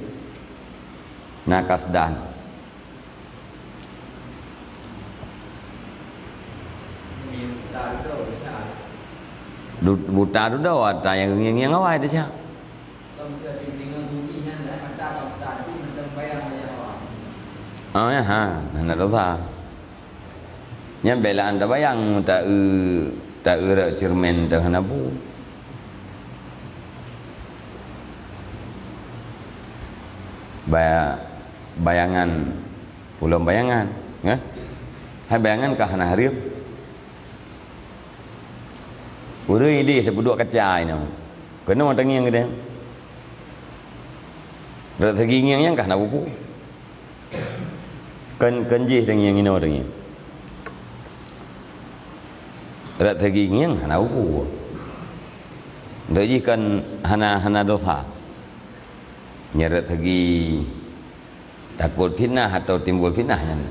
Na kasdan. Du-, buta dudoe, ata nyang ngieng-ngieng awai desya. Oh, ya, ha, hana dosa. Nyan beulaan tabayang, ta-eu, ta-eu rot ceureumen teuh hana bu. Ba-, bayangan, pulang bayangan, ya. Hai bayangan ka hana hareuem. Ureuëng ideh tapeuduek kaca inoe. Keunoe tangieng geude. Rot seugi ngieng nyan ka hana peue-peue. Kon, kon jih tangieng inoe tangieng. Rot seugi ngieng hana peue-peue. Untuk jih kon hana, hana dosa. Nyan rot seugi takot fitnah atau timbul fitnah nyan.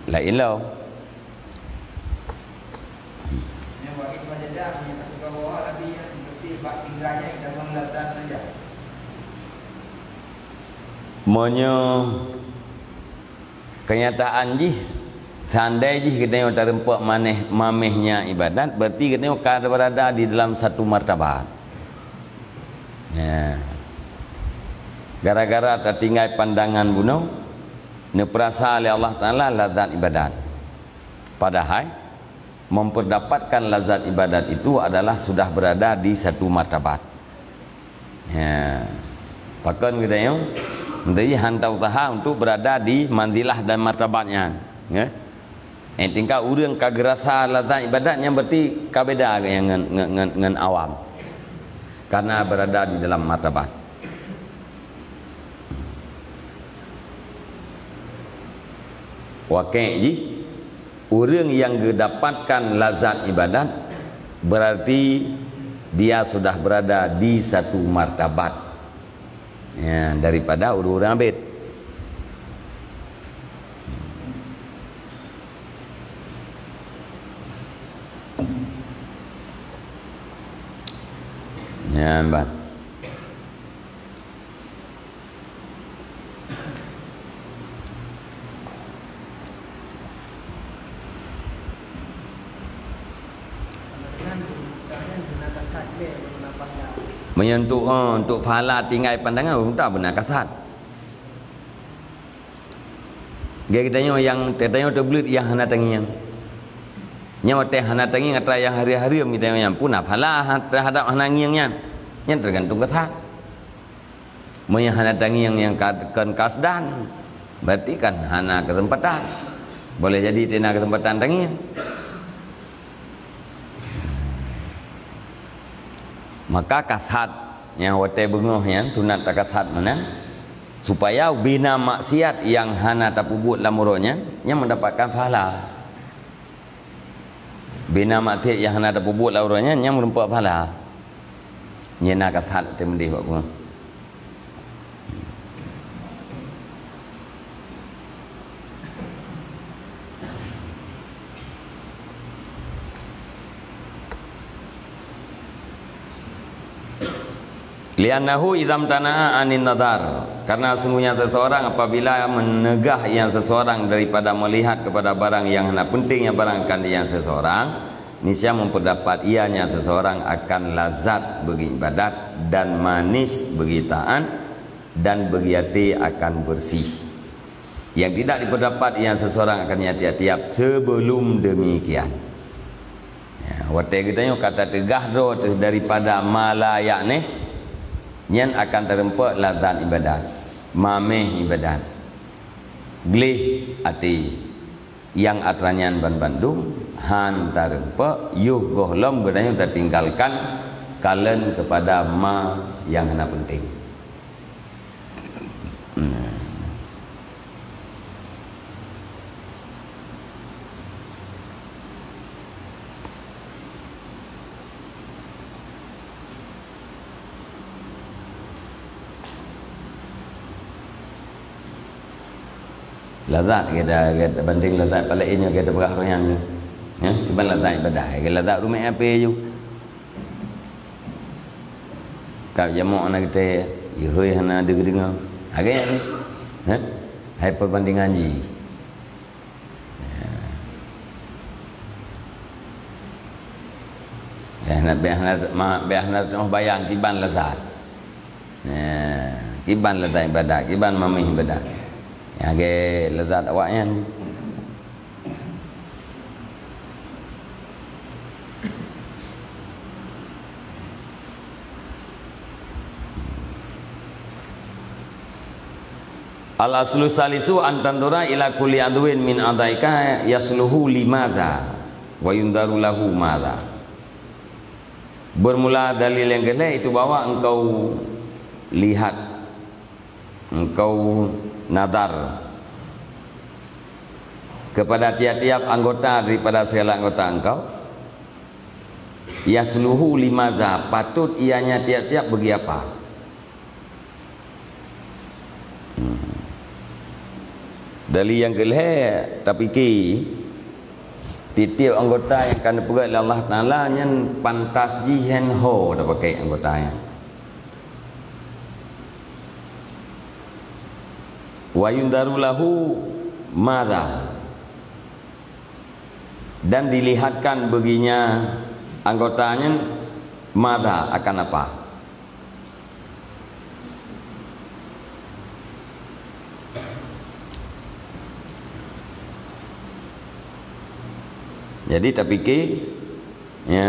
Laén lom. Meunyoe keunyataan jih, seandai jih geutanyoe tarumpok maneh, mameh nyan ibadat, berarti geutanyoe ka beurada di dalam satu martabat. Ya. Gara-gara tatinggai pandangan bunoe, neupeurasa lé Allah Taala lazat ibadat. Padahai, mempeurdapatkan lazat ibadat itu adalah sudah beurada di satu martabat. Ya. Pakon geutanyoe, jadi han ta-useuha untuk beurada di manzilah dan martabat nyan. Ya. Eh, tingkat ureuëng ka geurasa lazat ibadat nyan berarti ka beda nyan ngon, ngon, ngon, ngon awam. Karena beurada di dalam martabat. Wakée jih, ureuëng nyang geudapatkan lazat ibadat, berarti dia sudah beurada di satu martabat, ya, daripada ureuëng-ureuëng abet. Nyan ban. Meunyoe untuk, eh, untuk pahala tinggai pandangan, ureuëng ta beuna kasat. Geutanyoe nyang, geutanyoe teubleuet nyang hana tangieng. Nyoe watée hana tangieng atra nyang hareuem-hareuem geutanyoe nyan pun na pahala terhadap hana ngieng nyan. Nyan teugantung kasat. Meunyoe hana tangieng nyang ka, kon kasdan, berarti kan hana keuseumpatan. Boleh jadi teuh na keuseumpatan tangieng. Maka kasat nyang watée beungoh nyan sunat takasat meunan, supaya bina maksiat nyang hana tapeubuet lam uroe nyan, nyan mendapatkan pahala. Bina maksiat nyang hana tapeubuet lam uroe nyan, nyan meurumpok pahala. Nyan na kasat teuh meudeh bak geuh. Li'annahu idzamtana'a 'anin nadhar, karena sungguhnya seseorang apabila meunegah ia seseorang daripada melihat kepada barang yang hana penting, ia barang akan ia seseorang, niscaya memperdapat ianya seseorang akan lazat bagi ibadat dan manis bagi taat dan bagi até akan bersih. Yang tidak diperdapat ia seseorang akan ia tiap-tiap sebelum demikian. Ya, watée geutanyoe ka tateugah droe teuh daripada ma la yakni, nyan akan tareumpok lazat ibadat, mameh ibadat, gleh até, nyang atra nyan banmandum han tareumpok, yoh gohlom geutanyoe tatinggalkan kalon keupada ma nyang hana peunteng. Lazat kita, kita banding lazat pahala ini kita berah roh nyan. Ya, iban lazat ibadah, kita lazat rumah apa ju. Kab jamoe na kita, ya, hei, hana deungoe-deungoe. Agak ni. Ha? Hai perbandingan ji. Ya. Beh na, beh na, ma, beh na teuh bayang kiban lezat. Ya, kiban lezat ibadat, kiban mamih ibadat. Ya, ge lezat awak nyan. Al-aslu salisu an tandura ila kulli adwin min adaika yasluhu limaza wa yundaru lahu maza. Bermula dalil yang keulhée itu bahwa engkau lihat, engkau nadar kepada tiap-tiap anggota daripada segala anggota engkau, yasluhu limaza, patut ianya tiap-tiap bagi apa. Hmm. Dari nyang keulhée, tapike tieb-tieb anggota nyang ka neupeugét lé Allah Taala nyan pantas jih hen ho tapakée anggota nyan. Wa yundaru lahu madza, dan dilihatkan baginya anggota nyan madza, akan apa. Jadi tapike, ya,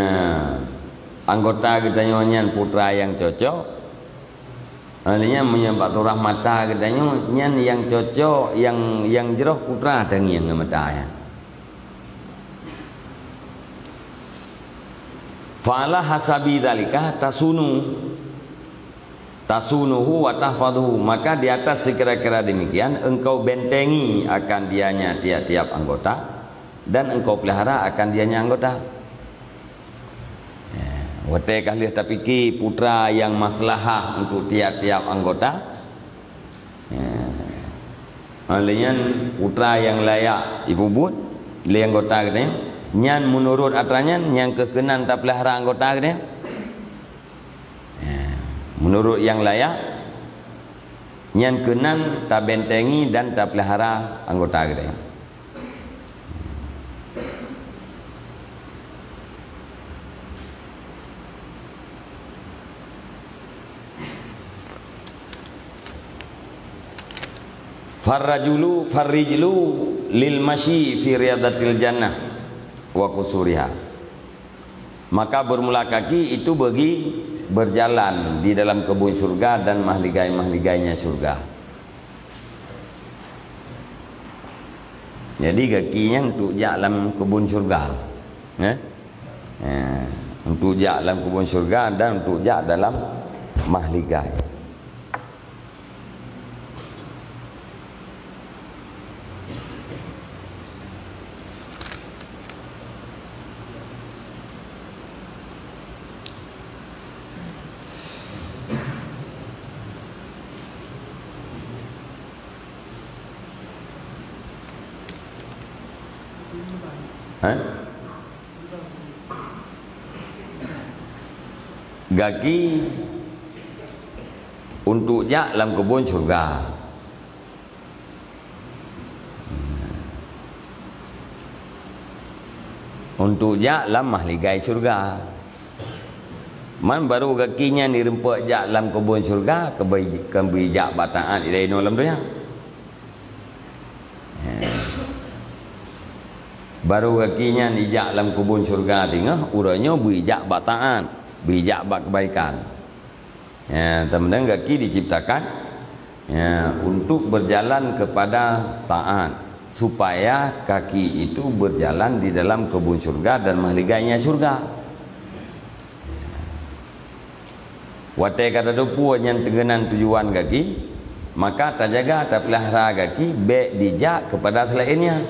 anggota geutanyoe nyan putra nyang cocok. Artinya meunyoe bak surah mata geutanyoe nyan nyang cocok, nyang, nyang jroh putra tangieng ngon mata nyan. Fa ala hasabi dzalika tasunu, tasunuhu wa tahfadhuhu, maka di atas sekira-kira demikian engkau bentengi akan dianya tiap-tiap anggota, dan engkau pelihara akan dianya anggota. Ya, watée ka lheueh tapike putra nyang maslahah untuk tiap-tiap anggota, ya. Lé nyan putra nyang layak ipubuet lé anggota geutanyoe, nyan meunurot atra nyan nyang keuh keunan tapeulihara anggota geutanyoe. Ya, meunurot nyang layak, nyan keunan tabentengi dan tapeulihara anggota geutanyoe. Farrajulu farrijlu lil masyi fi riyadatil jannah wa qusuriha. Maka bermula kaki itu bagi berjalan di dalam kebun syurga dan mahligai-mahligainya syurga. Jadi gaki nyan untuk jak lam kebun syurga. Eh? Eh, untuk jak lam kebun syurga dan untuk jak dalam mahligai. Eh? Gaki untuk jak lam kebun syurga. Untuk jak lam mahligai syurga. Man baru gaki nyan direumpok jak lam kebun syurga, keubeui, keubeui jak bak taát ilée inoe lam donya. Baru gaki nyan ijak lam keubun syurga teungoh, uroe nyoe beuijak bak taat, beuijak bak keubaikan. Ya, teuma gaki diciptakan, ya, untuk berjalan kepada taat, supaya kaki itu berjalan di dalam keubun syurga dan meuhaleue gaki nyan syurga. Watée ka tateupeue nyan teugeunan tujuan gaki, maka tajaga, tapeulahara gaki bék dijak keupada seulaén nyan.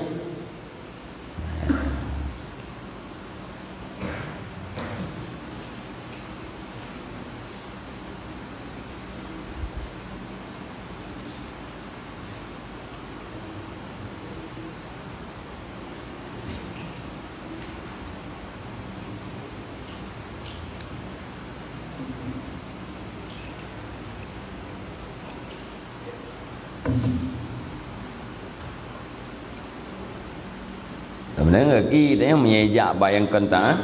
Sebenarnya gaki tanya meunyo jak bak nyang kon taat,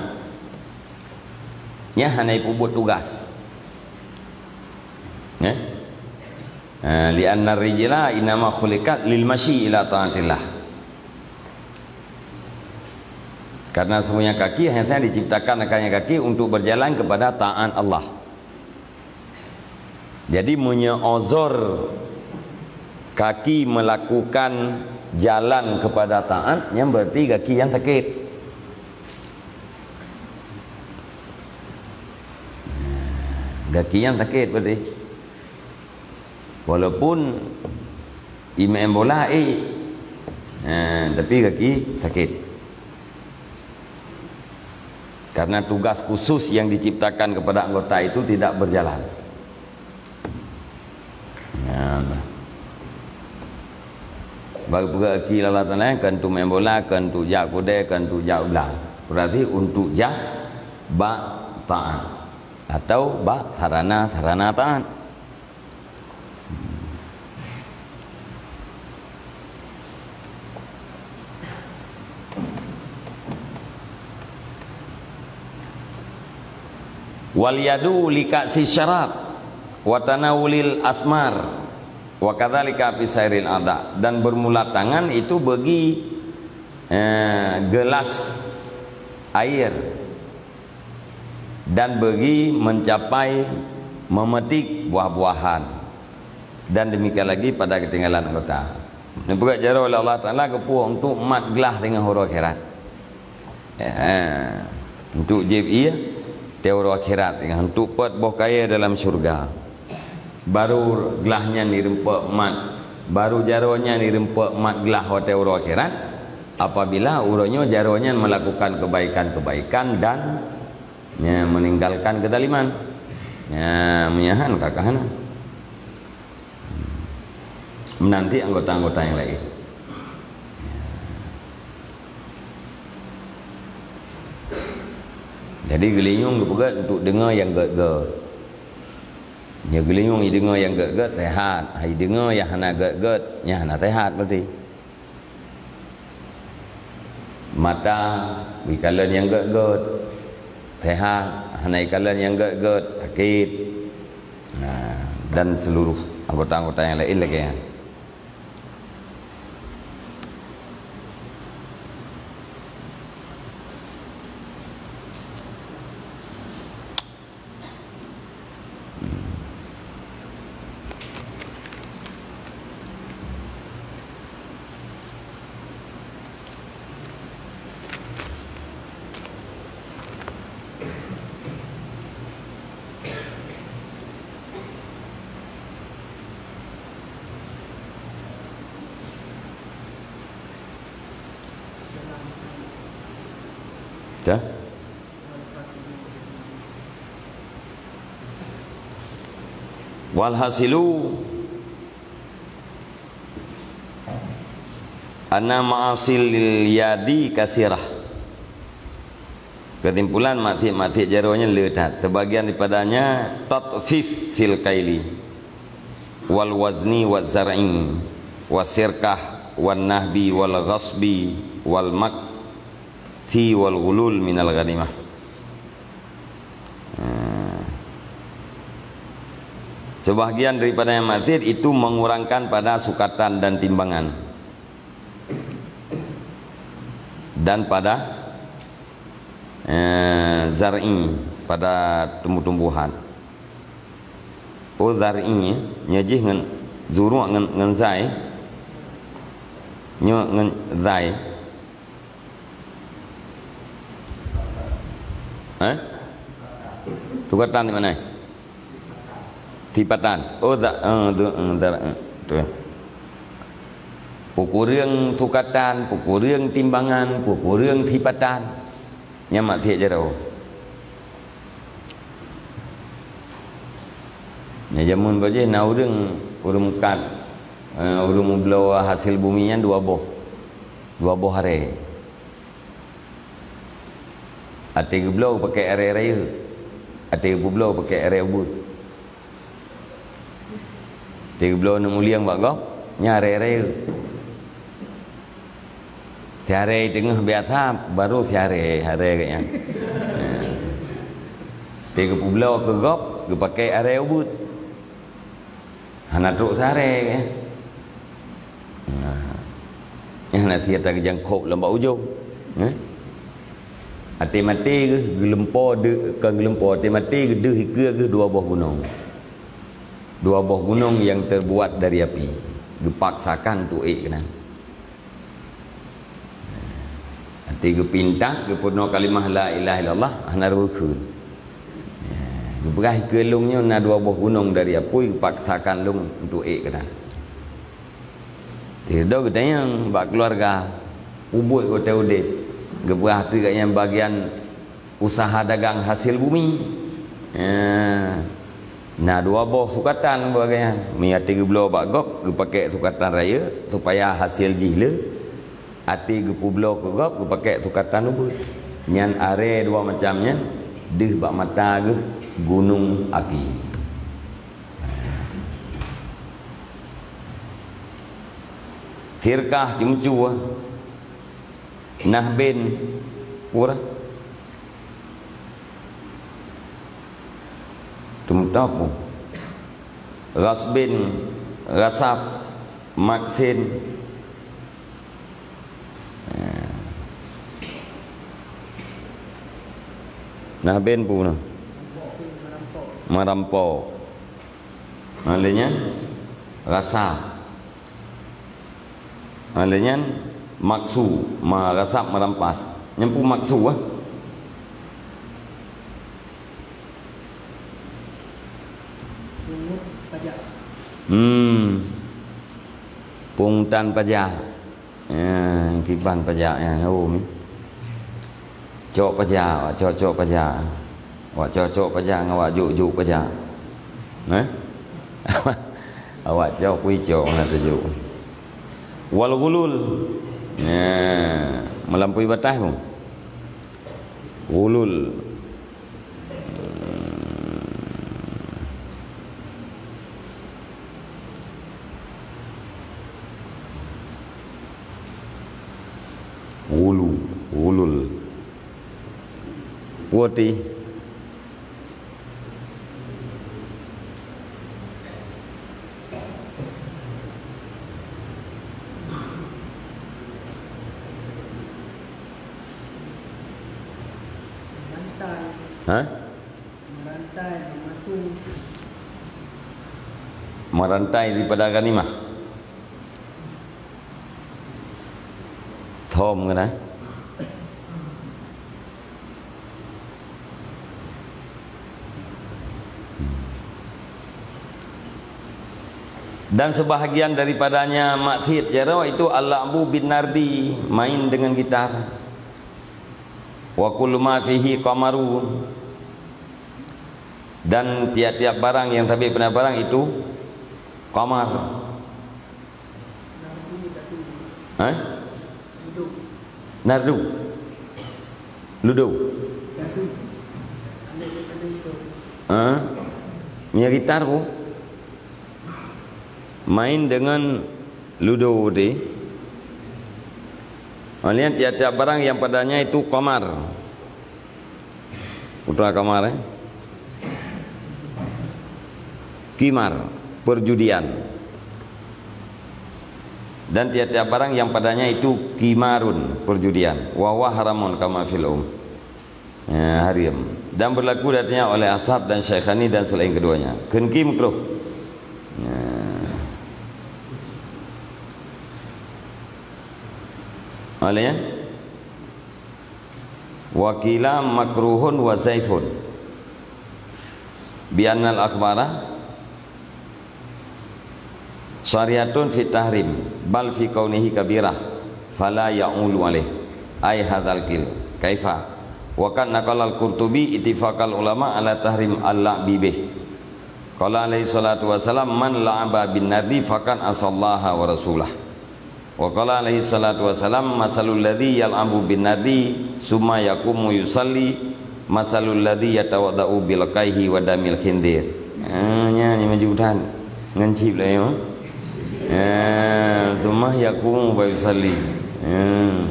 nyan hana ipeubuet tugas. Eh? Ha, li'anna rijla innama khuliqat lil masyi ila taatillah. Karena semuanya kaki hanya saja diciptakan akannya kaki untuk berjalan kepada taat Allah. Jadi, meunyo ozor kaki melakukan jalan kepada taat, nyan berarti gaki nyang sakét. Gaki nyang sakét berarti. Walaupun imaén bola, eh, ha, tapi gaki sakét. Karena tugas khusus yang diciptakan kepada anggota itu tidak berjalan. Nah, baru peugah gaki lala tanah, keu untuk main bola, keu untuk jak keudè, keu untuk jak u blang. Berarti untuk jak bak taat atau bak sarana-sarana taat. Wal yadu li ka'si syarab wa tanawulil asmar wa kadzalika fi sairil a'dha. Dan bermula tangan itu bagi, eh, gelas air dan bagi mencapai memetik buah-buahan, dan demikian lagi pada ketinggalan anggota. Neupeugah jaroe lé Allah Taala geupeu untuk mat glah teungoh uroe akhirat. Ya, untuk jieb ié teuh uroe akhirat, untuk peuet boh kayèe dalam syurga. Baru glah nyan jirumpok mat, baru jaroe nyan jirumpok mat glah watèe uroe akhirat, apabila uroe nyoe jaroe nyan melakukan kebaikan-kebaikan dan, ya, meninggalkan kezaliman. Ya, meunyo han ka, ka hana. Meunanti anggota-anggota nyang laén. Jadi, geulinyueng geupeugèt untuk deungö nyang gèt-gèt. Nyoe geulinyueng ideungö nyang gèt-gèt, sehat. Hai deungö nyang hana gèt-gèt, nyan hana sehat berarti. Mata, ikalon nyang gèt-gèt, sehat. Hana ikalon nyang gèt-gèt, sakét. Nah, dan seluruh anggota-anggota nyang laén lagèe nyan. Dah? Walhasilu anna ma'asil yadi kasirah. Kesimpulan, maksiat-maksiat jaroe nyan le that. Sebagian daripadanya tatfif fil kaili wal wazni waz zar'i was sirkah wan nahbi wal ghasbi wal maksi wal ghulul minal ghanimah. Hmm. Sebahagian daripada yang maksiat itu mengurangkan pada sukatan dan timbangan. Dan pada, eh, zar'i, pada tumbuh-tumbuhan. Oh, zar'i, nyoe jih ngon zuru' ngon, ngon zai. Nyoe ngon zai. Eh? Sukatan di mana? Sipatan. Oh, za-, eh, tu, eh, zar-, eh, tu. Peue kureueng sukatan, peue kureueng timbangan, peue kureueng sipatan. Nyan maksiat jaroe. Nyan jameun bak jih na ureueng, ureueng mukat, eh, ureueng mubloe hasil bumi nyan dua boh. Dua boh arée. Até geubloe geupakèk arée rayeuk. Até geupeubloe geupakèk arée ubeut. Até geubloe neumulieng bak gob, nyan arée rayeuk. Siarée teungoh biasa, baru siarée, arée geuh nyan. Até geupeubloe keu gob, geupakèk arée ubeut. Hana trok siarée, kan? Nah. Nyang hana siat tageujangkôb lam bak ujong. Eh? Até maté geuh, geulumpo deuh, kon geulumpo, até maté geuh deuh ikeue geuh dua boh gunong. Dua boh gunong nyang teubuat dari api, geupaksakan untuk ék keunan. Até geupintat, geupeurunoe kalimah la ilaha illallah, hana rhot kheun. Ya, geupeugah ikeue lôn nyoe na dua boh gunong dari apui, geupaksakan lôn untuk ék keunan. Teudoh geutanyong bak keuluwarga, peue buet watée udeb, geupeugah teuk gobnyan bagian usaha dagang hasil bumi. Ya. Na dua boh sukatan bak gobnyan. Mi até geubloe bak gob, geupakèk sukatan rayeuk, supaya hasil jih le. Até geupeubloe keu gob, geupakèk sukatan ubeut. Nyan arée dua macam nyan, deuh bak mata geuh gunong api. Sirkah ceumeucue, nahbin pura. Teumutop. Ghasbin, ghasab, maksin. Nahbin puna. Meurampo. Ha, lé nyan rasa. Ha, lé nyan maksu, ma-, rasa meurampas. Nyan peue maksu, ah? Hmm. Pungutan pajak. Ya, kiban pajak nyan, oh, mi. Cok pajak, awak cok-cok pajak. Awak cok-cok pajak ngon awak jok-jok pajak. Eh? Awak cok kui cok, hana teujok. Wal ghulul. Ya, meulampaui batas pun. Ghulul. Ghulu, ghulul. Puati. Ha? Merantai, memasung. Merantai daripada ghanimah. Thom keunan. Dan sebahagian daripadanya maksiat jaroe itu al-la'bu bin nardi, main dengan gitar. Wa kullu ma fihi qamarun. Dan tiap-tiap barang yang sabit pada barang itu qamar. Hah? Nardu. Ludo. Hah? Minyak gitar pun. Main dengan ludo tadi. Kemudian tiap-tiap barang yang padanya itu qamar. Putra qamar, eh? Qimar, perjudian. Dan tiap-tiap barang yang padanya itu qimarun, perjudian, wa huwa haramun kama fil um. Ya, haram. Dan berlaku darinya oleh ashab dan syaikhani dan selain keduanya. Kheun ki makruh. Ya. Oleh ya? Wa qila makruhun wa zaifun. Bi annal akhbara sharihatun fit tahrim, bal fi kaunihi kabirah, fala ya'ulu alaih. Ai hadzal qil. Kaifa? Wa qad naqalal Qurtubi ittifaqal ulama ala tahrim al-la'bi bih. Qala alaihi salatu wasalam, "Man la'aba bin nardi faqad asallaha wa rasulah." Wa qala alaihi salatu wasalam, "Masalul ladzi yal'abu bin nardi, summa yaqumu yusalli, masalul ladzi yatawadda'u bil qaihi wa damil khindir." Ah, nyan ni maju tan. Ngon cip lah, ya. Ah, summa yaqumu fa yusalli. Ah.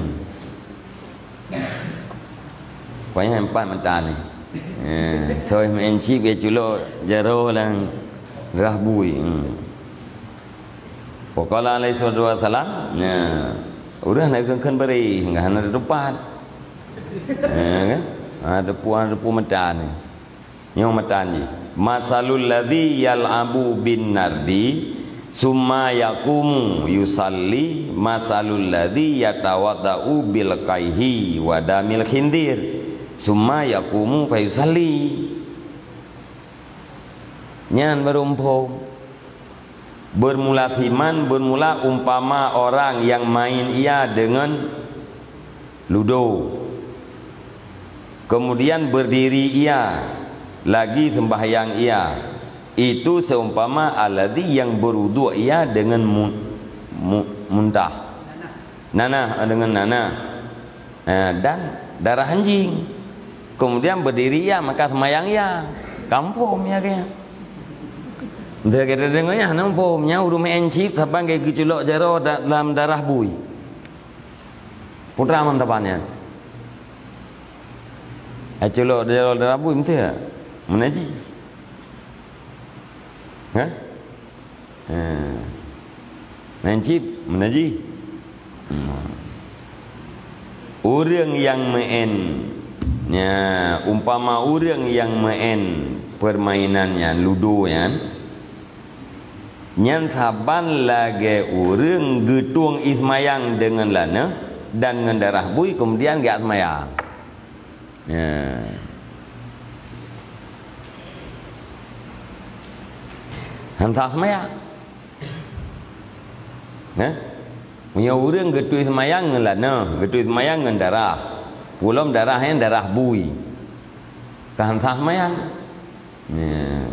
Payah empat mata ni. Ah, soe main cip dia culok jaroe lam darah bui. Hmm. Wa qala alaihi salatu wasalam, nah, ureueng na kheun-kheun bari, enggak hana teupat. Ya kan? Ha, depu, ha, depu mata ni. Nyoe mata ni. Masalul ladzi yal'abu bin nardi, summa yaqumu yusalli, masalul ladzi yatawadda'u bil qaihi wa damil khindir, summa yaqumu fa yusalli. Nyan baru muphom. Bermula siman, bermula umpama orang yang main ia dengan ludo. Kemudian berdiri ia, lagi sembahyang ia. Itu seumpama alladzi yang berwuduk ia dengan mu-, mu-, muntah. Nanah, dengan nanah. Eh, dan darah anjing. Kemudian berdiri ia, maka semayang ia. Ka muphom ia keuh. Entah kita dengar ya, hana muphom. Nya ureueng main cip, saban geuculok jaroe da-, dalam darah bui. Putra mantap nyan. Ai culok jaroe darah bui meusti tak? Meunajih. Ha? Ha. Main cip, meunajih. Hmm. Ureueng nyang meu'en, nya, umpama ureueng nyang meu'en permainan nyan, ludo nyan, nyan saban lagèe ureueng geutueng ie seumayang deungon laneuk dan ngon darah bui, keumudian geujak seumayang. Ya. Han sah seumayang. Nah, meunyoe ureueng geutui seumayang ngon laneuk, geutui seumayang ngon darah, pulom darah nyan darah bui, ka han sah seumayang. Ya.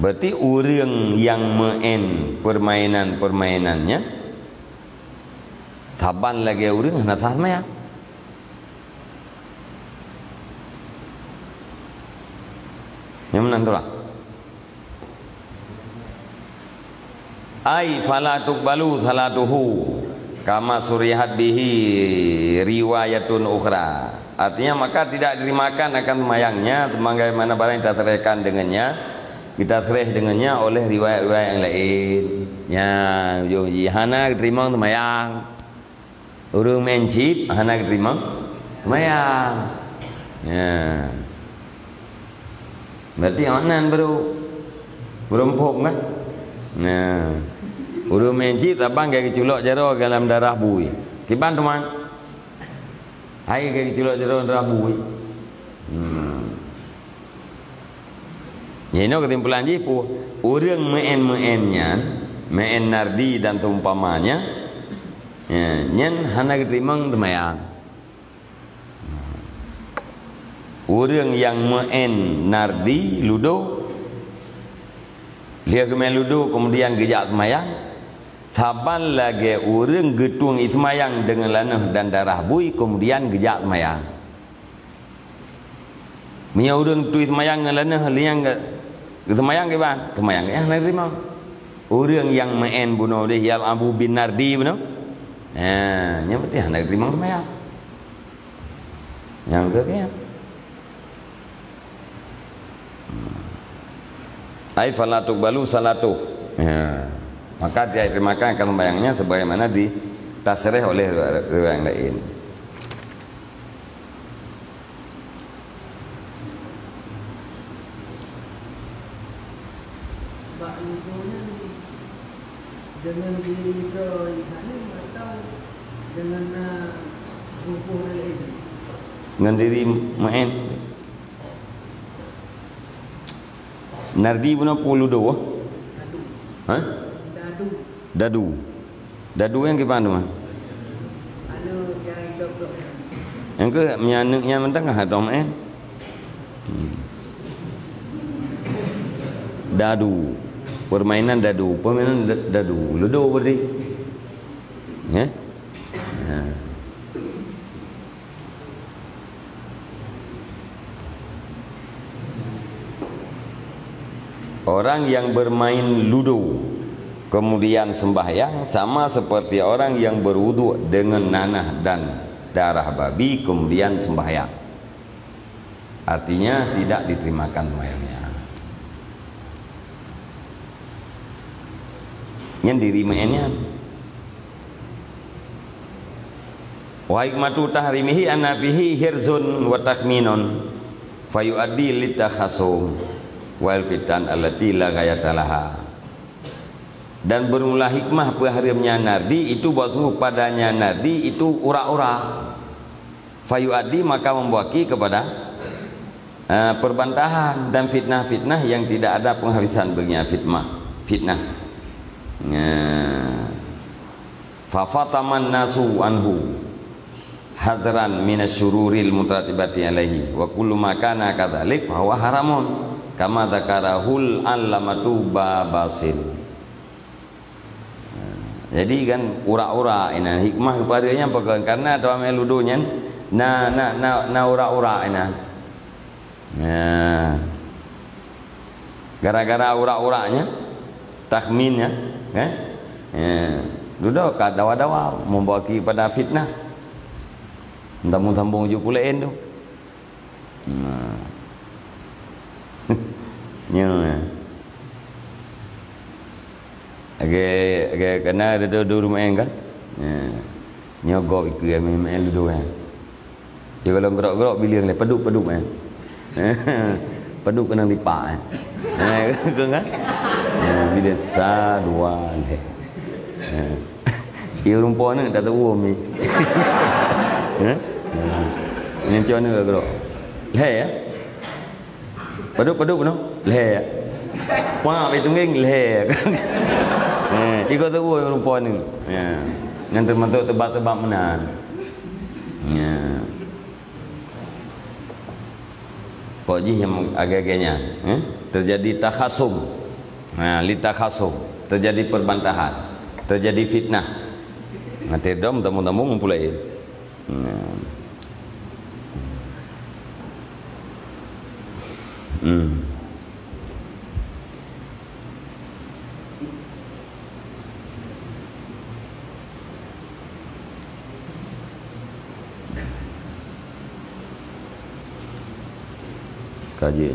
Berarti ureueng nyang meu'en permainan-permainan nyan, saban lagèe ureueng hana sah seumayang. Nyang meunan tu lah. Ai fala tuqbalu salatuhu kama surihat bihi riwayatun ukhra. Artinya, maka tidak diterimakan akan seumayangnya sebagaimana barang yang ditasrihkan dengannya, ditasrih dengannya oleh riwayat-riwayat yang lain. Ya, ujong jih hana geuteurima seumayang. Ureueng main cip hana geuteurima seumayang. Ya. Berarti awaknyan baru, baru muphom kan? Nah. Ureueng main cip saban ka geuculok jaroe dalam darah bui. Kiban teuma? Hai ka geuculok jaroe darah bui. Hmm. Jadi, inoe keusimpulan jih, pu-, ureueng meu'en-meu'en nyan, meu'en nardi dan seumpamanya, ya, nyan hana geuteurimong seumayang. Ureueng nyang meu'en nardi, ludo, lheueh geumeu'en ludo, keumudian geujak seumayang, saban lagèe ureueng geutueng ie seumayang deungon laneuk dan darah bui, keumudian geujak seumayang. Meunyoe ureueng tui seumayang ngon laneuk, lheueh nyan geu-, geuseumayang kiban? Seumayang nyan hana geuteurima. Ureueng nyang meu'en bunoe deh, yal'abu bin nardi bunoe. Ha, nyan berarti hana geuteurima seumayang. Nyang keu nyan. Ai fala tuqbalu salatuh. Ha. Maka dia terima kasih akan sembahyangnya sebagaimana ditasrih oleh riwayat yang lain. Bak lugu nyan dengan diri droe saléng atau dengan na rumpun laén? Ngon diri meu'én. Nardi bunoe peue ludo? Dadu. Hah? Dadu. Dadu. Dadu nyang kiban teuma? Anu nyang idop-dop nyan. Nyang keu meunyo aneuk nyan mantong ka dom, eh? Hmm. Dadu. Permainan dadu. Permainan da-, dadu. Ludo berarti. Ya? Ha. Orang yang bermain ludo, kemudian sembahyang, sama seperti orang yang berwuduk dengan nanah dan darah babi, kemudian sembahyang. Artinya, tidak diterimakan sembahyangnya. Nyan diri meu'én nyan. Wa hikmatu tahrimihi anna fihi hirzun wa takhminun, fayuaddi litakhasum wal fitan allati la ghayata laha. Dan bermula hikmah peuhareuem nyan nardi itu bahwa sungguh padanya nardi itu urak-urak. Fayuaddi, maka membawa kepada, eh, perbantahan dan fitnah-fitnah yang tidak ada penghabisan baginya fitnah, fitnah. Ya. Fafataman nasu anhu hazran minasyururil mutaratibati alaihi, wa kullu ma kana kadzalik fahuwa haramun, kama dzakarahul allamatu Babasil. Jadi kan urak-urak inan hikmah kepada nyan pakon karena tuan mé ludo nyan na, na, na, na urak-urak inan. Ya. Gara-gara urak-uraknya, takhminnya, kan? Ya. Dudoe ka dawa-dawa membawa kepada fitnah. Sambung-sambung ju pulén tu. Nah. Nyoe. Lagèe, lagèe kana ada dua, dua rumah kan? Ya. Nyoe gob ikeu main-main ludo kan. Dia kalau gerok-gerok bilang leh, padub-padub, eh. Padub keunan lipak, eh. Eh, kan? Eh, bila sa, dua, leh. Eh. Ia rumpok ni tak tahu, Umi. Eh? Ini macam mana gerok? Leh, ya? Padub-padub, no? Leh, ya? Pak, itu ngeng, leh. Eh, ikut tahu rumpok ni. Ya. Yang termasuk tebak-tebak menan. Ya. Kok jih yang agak-agaknya, eh? Terjadi takhasum. Nah, li takhasum. Terjadi perbantahan. Terjadi fitnah. Nanti dom tamu-tamu ngumpul lain. Nah. Hmm. Kaji.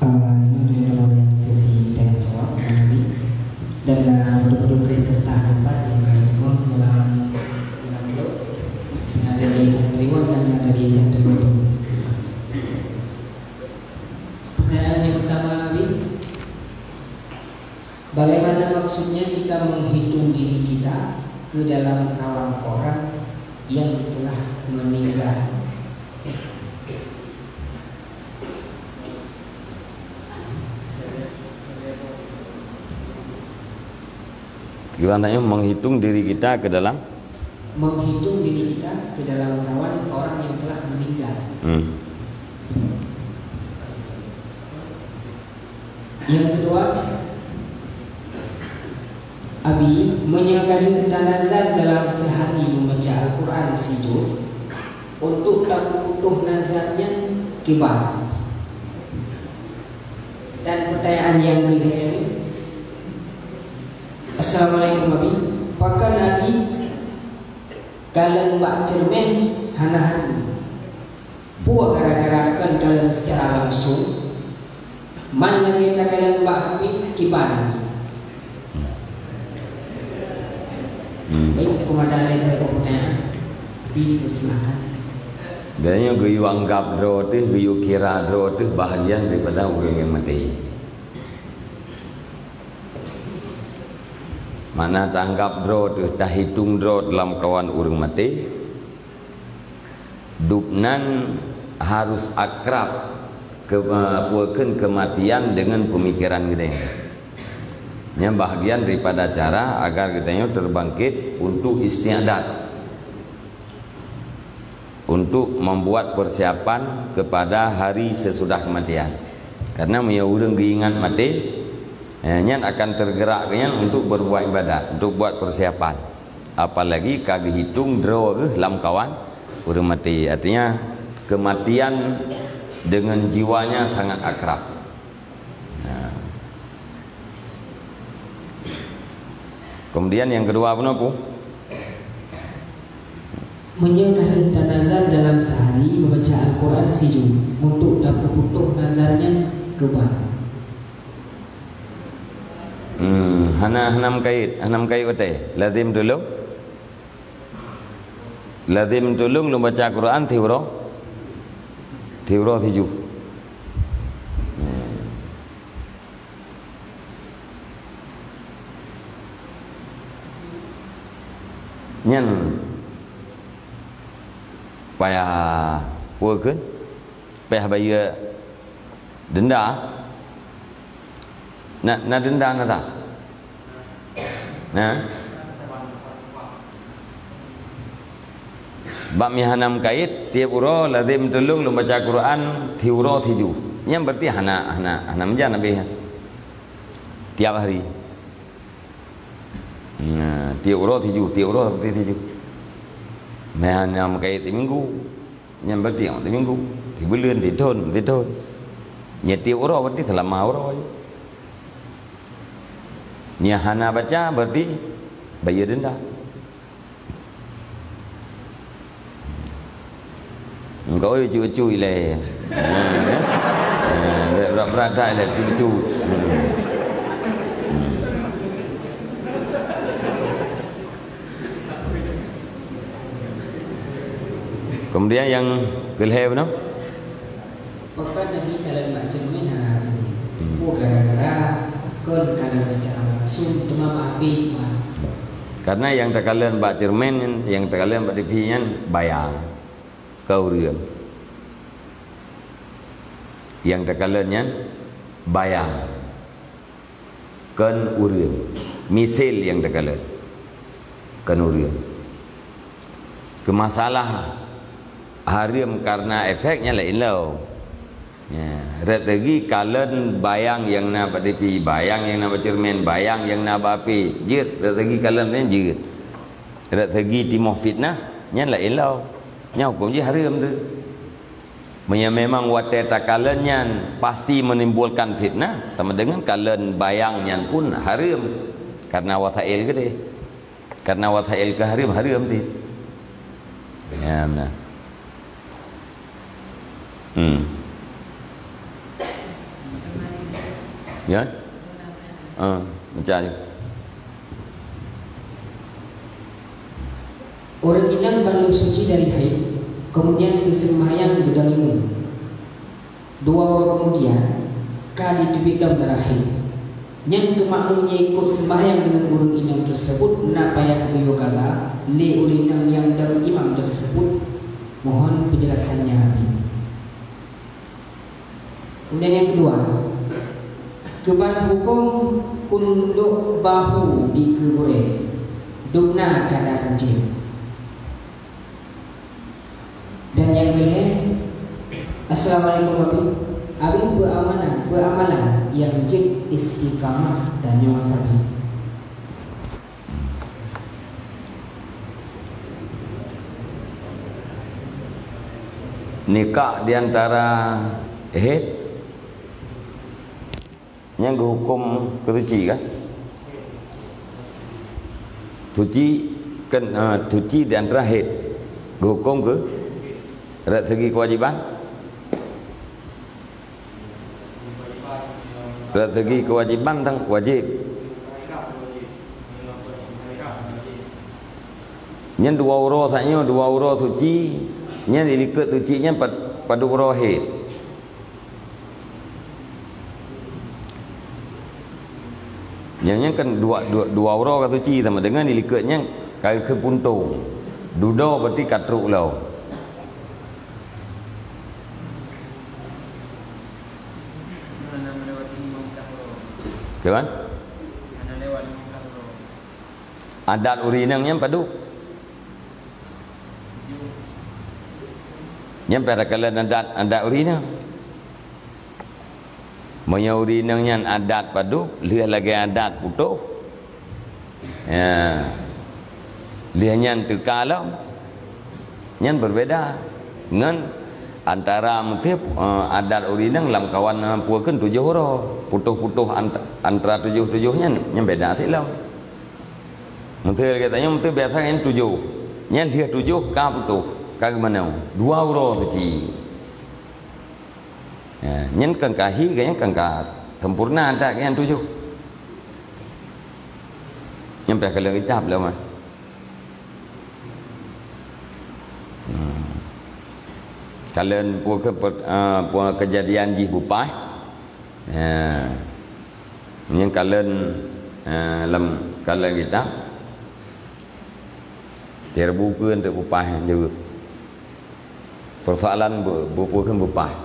Ah, ini adalah sesi tanya jawab, Nabi. Dan, ah, betul-betul beri kertas empat yang kami tengok dalam, dalam blok. Yang ada di santriwan dan yang ada di santriwan. Pertanyaan yang pertama, Nabi. Bagaimana maksudnya kita menghitung diri kita ke dalam kawan orang yang telah meninggal? Gimana ya, menghitung diri kita ke dalam menghitung diri kita ke dalam kawan orang yang telah meninggal. Hmm. Yang kedua, Abi, meunyoe ka lheueh tanazar dalam sehari membaca Al-Quran sijuz, untuk tapeuputoh nazar nyan kiban? Dan pertanyaan yang kelhèe, Assalamualaikum Abi, pakon Abi kalon bak ceureumen hana hari? Peue gara-gara kon kalon secara langsung? Man lagèe takalon bak H P kiban? Hmm. Baik, peumada laén dari peutanyaan. Abi, silakan. Dan nyoe geuyue anggap droe teuh, geuyue kira droe teuh bahagian daripada ureueng nyang maté. Makna taanggap droe teuh, tahitong droe lam kawan ureueng maté. Dubnan harus akrab ke, peue kheun, kematian dengan pemikiran geutanyoe. Nyan bahagian daripada cara agar geutanyoe terbangkit untuk isti'dad, untuk membuat persiapan kepada hari sesudah kematian. Karena meunyoe ureueng geuingat maté, eh, nyan akan tergerak nyan untuk berbuat ibadat, untuk buat persiapan. Apalagi ka geuhitong droe geuh lam kawan ureueng maté. Artinya, kematian dengan jiwanya sangat akrab. Nah. Kemudian yang kedua apa, Napu? Meunyoe ka lheueh tanazar dalam sehari membaca Al-Quran sijuz, untuk tapeuputoh nazar nyan kiban? Hmm, hana, hana meukait, hana meukait watèe. Lazim tulông. Lazim tulông lôn baca Quran siuroe, siuroe sijuz. Hmm. Nyan payah peue kheun? Payah bayeue denda. Na, na denda na ta? Na? Bak meuhana meukait, tiep uroe lazem tulông lôn baca Quran siuroe sijuz. Nyan berarti hana, hana, hana meujan habéh. Tiap hari. Na, tiep uroe sijuz, tiep uroe berarti sijuz. Meuhana meukait timinggu. Nyan berarti nyang timinggu, tibuleuen, tithon, tithon. Nyan tiep uroe berarti seulama uroe. Nyan hana baca berarti bayeue denda. Engkau ucu-ucu ilai. Ha, ya. Ha, berat-berat dah ilai ucu-ucu. Hmm. Hmm. Kemudian yang kelhèe bunoe? Pakon Nabi kalon bak ceureumen hana hareuem? Hmm. Oh, gara-gara kon kalon secara langsung, teuma bak H P mah. Karena nyang takalon bak ceureumen, nyang takalon bak T V nyan bayang, kon ureueng. Nyang takalon nyan bayang. Kon ureueng. Misil nyang takalon. Kon ureueng. Keu masalah hareuem karena efek nyan laén lom. Ya, rot segi kalon bayang nyang na bak T V, bayang nyang na bak ceureumen, bayang nyang na bak H P. Jeuet, rot segi kalon nyan jeuet. Rot segi timoh fitnah, nyan laén lom. Nyan huköm jih hareuem tu. Meunyoe memang watèe takalon nyan pasti menimbulkan fitnah, sama dengan kalon bayang nyan pun hareuem, karena wasail keudeh. Karena wasail keu hareuem, hareuem ti. Ya, nah. Hmm. Ya? Ah, macam tu. Ureueng inong ban lheueh suci dari haid, kemudian geuseumayang geudong imeum. Dua uroe kemudian, ka jiteubiet lom darah haid. Nyan keu makmum nyang ikot seumbahyang deungon ureueng inong teuseubut na payah geuyue qadha lé ureueng inong nyang dong imam teuseubut? Mohon peunjelasannya, Abi. Kemudian nyang keudua, keuban huköm kundok bahu dikeue gurèe, dubna ka na runcéng. Assalamualaikum, Abi. Abi beuamalan, beuamalan nyang jeuet istiqamah tanyoe sabe. Nikah di antara haid nyang geuhuköm keu suci, kan? Suci kan, eh, suci di antara haid geuhuköm keu rot segi kewajiban. Rot segi kewajiban tang wajib. Nyan dua uroe saat nyoe, dua uroe suci, nyan di likot suci nyan pad-, padub uroe haid. Nyan, nyan kan dua, dua, dua uroe ka suci, sama dengan di likot nyan ka keupuntông. Dudoe berarti ka trok lom. Kiban? Adat ureueng inong nyan padub? Nyan pih takalon adat, adat ureueng inong. Meunyoe ureueng inong nyan adat padub, lheueh lagèe adat putôh, ya, lheueh nyan teuka lom. Nyan berbeda ngon antara meuteupue, eh, adat ureueng inong lam kawan, eh, pue kheun tujoh uroe. Putôh-putôh ant-, antara tujoh-tujoh nyan, nyan beda sit lom. Meuteupue lagèe tanyoe, meuteupue biasa nyan tujoh. Nyan lheueh tujoh ka putôh, ka geumanoe. Dua uroe suci. Ya, nyan kan ka hi, nyan kan ka sempurna adat nyan tujoh. Nyan pih kalon kitab lom, ah. Hmm. Kalon pue kheun per-, ah, pue keujadian jih beupaih. Ya. Nyan kalon, ah, lam kalon kitab. Teureubu kheun teuk beupaih jeuet. Peusoalan beu-, beu-, pue kheun beupaih.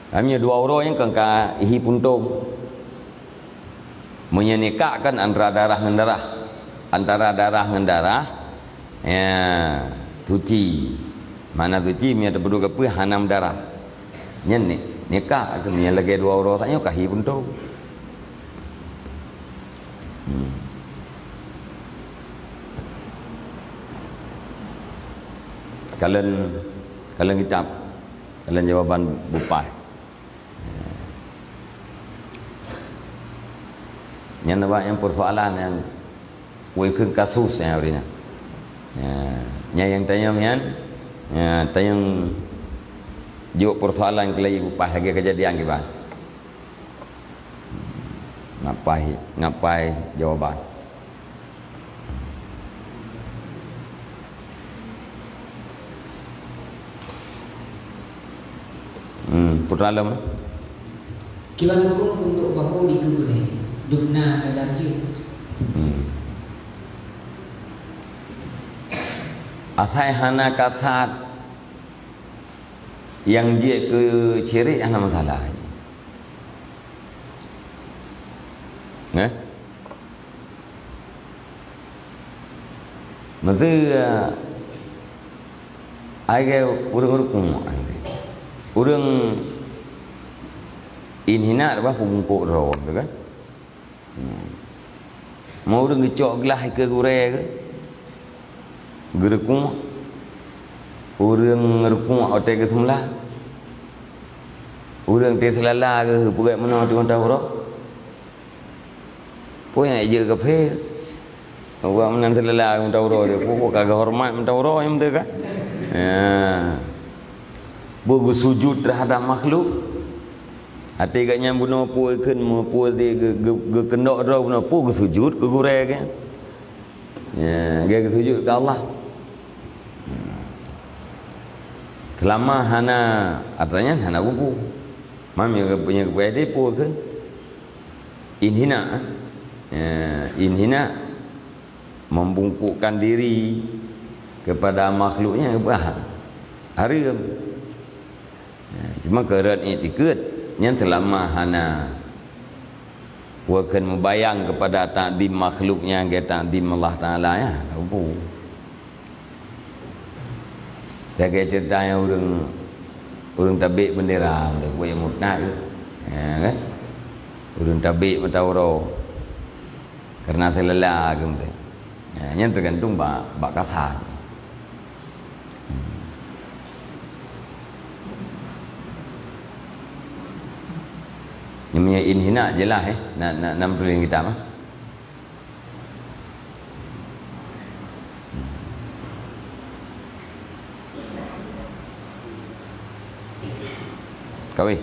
Nyan dua uroe nyan kan ka hi puntông. Meunyoe nikah kan antara darah ngon darah. Antara darah ngon darah, ya, suci. Makna suci, meunyoe tapeuduek keu peue, hana meudarah. Nyan ni-, nikah, meunyoe lagèe dua uroe saat nyoe ka hi puntông. Hmm. Kalon, kalon kitab. Dalam jawaban beupaih. Nyan na bak nyang peusoalan nyang pue kheun kasus nyang hari nyan. Ya, nyan nyang tanyong nyan, ya, tanyong jaweueb peusoalan keu lagèe beupaih lagèe keujadian kiban. Ngapai, ngapai jawaban. Hmm, putra lom. Kiban huköm untuk bahu dikeue gurèe, dum na kadar jeuet. Hmm. Asai hana kasat nyang jeuet keu cirit hana masalah. Neh? Meuseu, ah, ai gèe ureueng-ureueng, ureueng inhina bah peubungkôk droe teuh kan? Hmm. Meu ureueng geucok glah ikeue gurèe geuh, geureukuk, ureueng reukuk watèe geuseumla, ureueng teuh seulala geuh peugèt meunoe teuk mantong uroe. Peue nyang jeuet keu phé? Awak meunan seulala mantong uroe dia. Peue ka geuhoreumat mantong uroe nyang beutôi kan? Ya. Peue geusujut terhadap makhluk? Até geuh nyan bunoe peue kheun, meu peue di geu-, geu-, geukeundok droe bunoe peue geusujut keu gurèe kan? Ya, geuh geusujut keu Allah. Seulama hana, atra nyan hana bubu. Mam nyang geupeue, nyang geupeue di peue kheun? Inhina, eh, inhina membungkukkan diri kepada makhluknya bah hareuem. Eh, cuma keu rot iktikeuet nyan seulama hana peue kheun mubayang kepada takzim makhluknya, ke takzim Allah Taala ya, hana bubu. Lagèe ceurita nyang ureueng Ureuëng tabek bendera, buet nyang murtad, ya kan? Ureuëng tabek mata uroe karena seulala, gitu. Ya, nyan tergantung bak, bak kasa. Nyan meunyo inhina jeulaih, eh, na, na, na meutuléh kitab, eh. Kawé.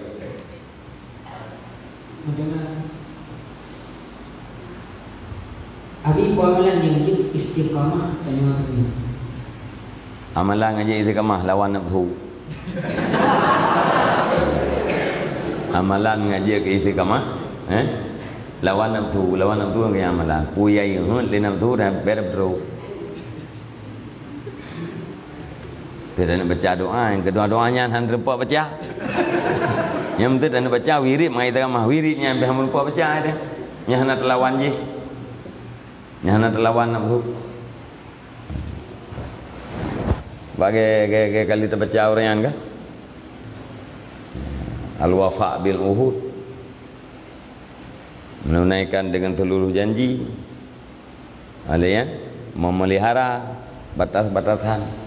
Abi peue amalan nyang jeuet istiqamah tanyoe sabe? Amalan nyang jeuet istiqamah lawan nafsu. Amalan nyang jeuet istiqamah, eh? Lawan nafsu, lawan nafsu nyang amalan. Peue nyang jeuet lé nafsu dan ber bro. Teuh taneuk baca doa, nyang keudua doa nyan hana teupeu baca. Nyang penting taneuk baca wirid, mangat istiqamah wirid nyan pih hana teupeu baca teuh. Nyan hana teulawan jih. Nyan hana teulawan nafsu. Bak ge, ge, ge kali tabaca ureuëng nyan kan? Al-wafa bil uhud. Menunaikan dengan seluruh janji. Ada ya, memelihara batas-batasan.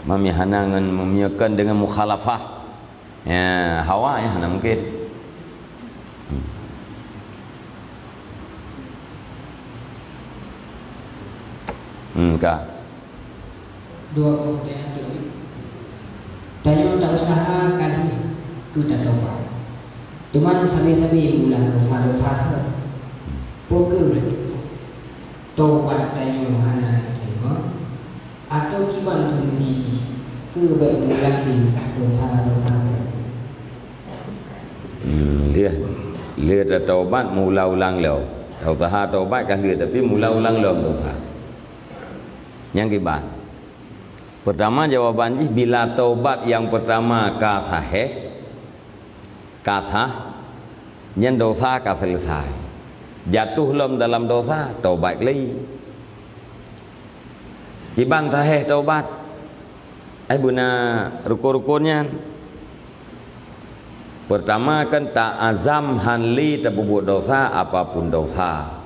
Mami hana ngon memiakan dengan mukhalafah. Ya, hawa ya hana mungkin. Hmm. Hmm, ka. Dua boh teuh. Tanyoe ta usaha kali keu tatobat. Teuma sabe-sabe meuulang dosa-dosa seuh. Peu kheueh tobat tanyoe hana teurimong? Atau kiban kondisi jih keu bék meuulang lé dosa-dosa seuh? Hmm, lheueh, lheueh tatobat meuulang-ulang lom. Tausaha tobat ka lheueh, tapi meuulang-ulang lom dosa. Nyang kiban. Pertama, jawaban jih, bila taubat nyang pertama ka sahih, ka sah, nyan dosa ka selesai. Jatuh lom dalam dosa, taubat lé. Kiban sahih taubat. Ai beuna rukon-rukon nyan. Pertama kan ta azam han lé tapeubuet dosa, apapun dosa.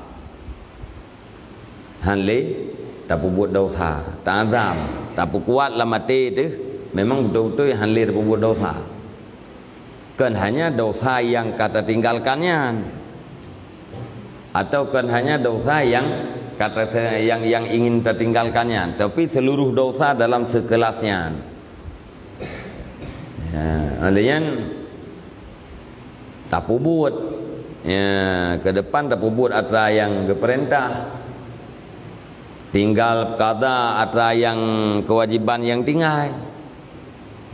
Han lé tapeubuet dosa, ta azam, tapeukuat lam até teuh, memang beutôi-beutôi han lé tapeubuet dosa. Kon hanya dosa nyang ka tatinggalkan nyan, atau kon hanya dosa nyang ka ta-, nyang, nyang ingin tatinggalkan nyan, tapi seluruh dosa dalam seukelas nyan. Ya, lé nyan tapeubuet, ya, ke depan tapeubuet atra nyang geupeurintah. Tinggal qada atra nyang keuwajiban nyang tinggai.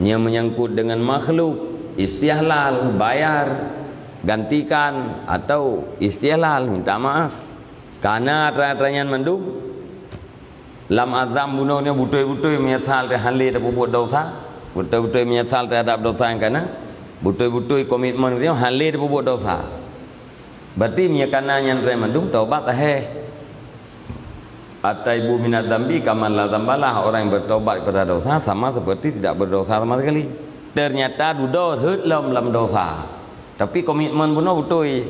Nyang meunyangkut deungon makhluk, istihlal, bayar, gantikan, atau istihlal, minta maaf. Kana atra-atra nyan mandum, lam azam bunoe nyoe beutôi-beutôi meunyeusal teuh han lé tapeubuet dosa, beutôi-beutôi meunyeusal teuhadap dosa nyang kana, beutôi-beutôi komitmen nyoe han lé tapeubuet dosa. Berarti meunyoe kana nyan treb mandum, taubat sahih. At-taibu minadz dzambi kaman la dzambalah, orang yang bertobat kepada dosa sama seperti tidak berdosa sama sekali. Ternyata dudoe rhot lom lam dosa, tapi komitmen bunoe beutôi.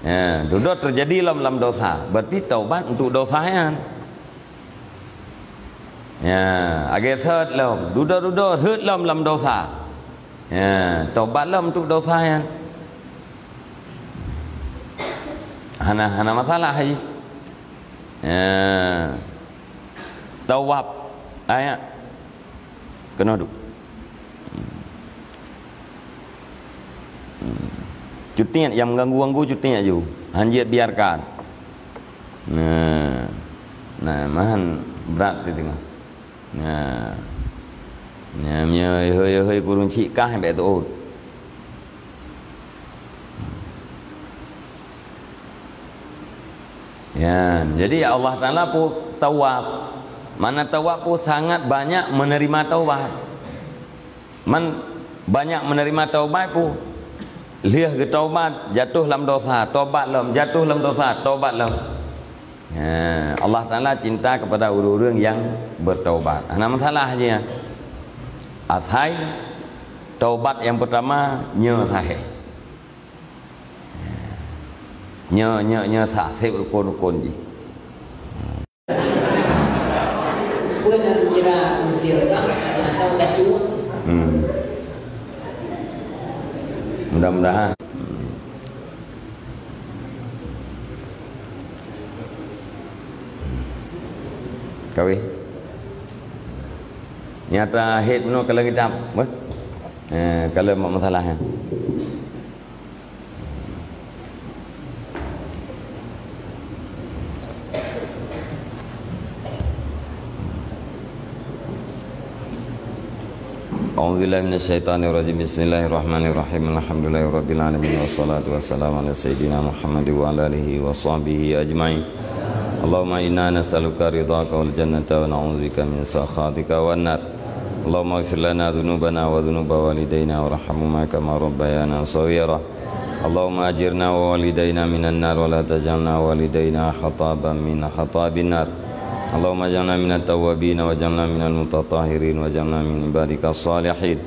Ya, dudoe teujadi lom lam dosa, berarti taubat untuk dosa nyan. Ya, agée sot lom, dudoe-dudoe rhot lom lam dosa. Ya, taubat lom untuk dosa nyan. Hana, hana masalah jih. Ya. Tawab. Ayat. Keunoe duek. Cutiet nyang mengganggu-ganggu, cutiet aju. Han jeuet biarkan. Nah. Nah, mahan brat di teungoh. Nah. Nah, meunyoe hôi-hôi kureueng cit kah bék teuôt. Ya, jadi Allah Taala pun tawab. Makna tawab pun sangat banyak menerima taubat. Man banyak menerima taubat pun. Lheueh geutaubat, jatuh lam dosa, taubat lom, jatuh lam dosa, taubat lom. Ya, Allah Taala cinta kepada ureuëng-ureuëng nyang bertaubat. Hana masalah jih nyan. Asai, taubat nyang peurtama, nyoe sahé. Nyoe, nyoe, nyoe sah, seb rukon-rukon jih. Peue na kira unsur ka atau tacu? Hmm. Mudah-mudahan. Kawé. Nyata hit meunoe kalau kitab, beh? Eh, kalau mak masalah, eh. أعوذ بالله من الشيطان الرجيم. بسم الله الرحمن الرحيم. الحمد لله رب العالمين، والصلاة والسلام على سيدنا محمد وعلى آله وصحبه أجمعين. اللهم إنا نسألك رضاك والجنة ونعوذ بك من سخطك والنار. اللهم اغفر لنا ذنوبنا وذنوب والدينا وارحمهما كما ربيانا صغيرا. اللهم أجرنا ووالدينا من النار ولا تجعلنا ووالدينا حطبا من حطب النار. اللهم اجعلنا من التوابين واجعلنا من المتطهرين واجعلنا من عبادك الصالحين.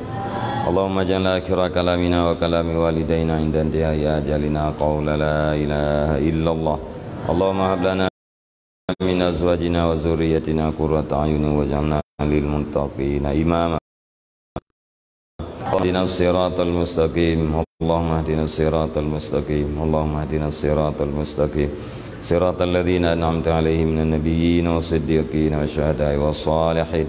اللهم اجعل آخر كلامنا وكلام والدينا عند انتهاء أجلنا قول لا إله إلا الله. اللهم هب لنا من أزواجنا وذريتنا قرة أعين واجعلنا للمتقين إماما. اهدنا الصراط المستقيم. اللهم اهدنا الصراط المستقيم. اللهم اهدنا الصراط المستقيم. صراط الذين أنعمت عليهم من النبيين والصديقين والشهداء والصالحين.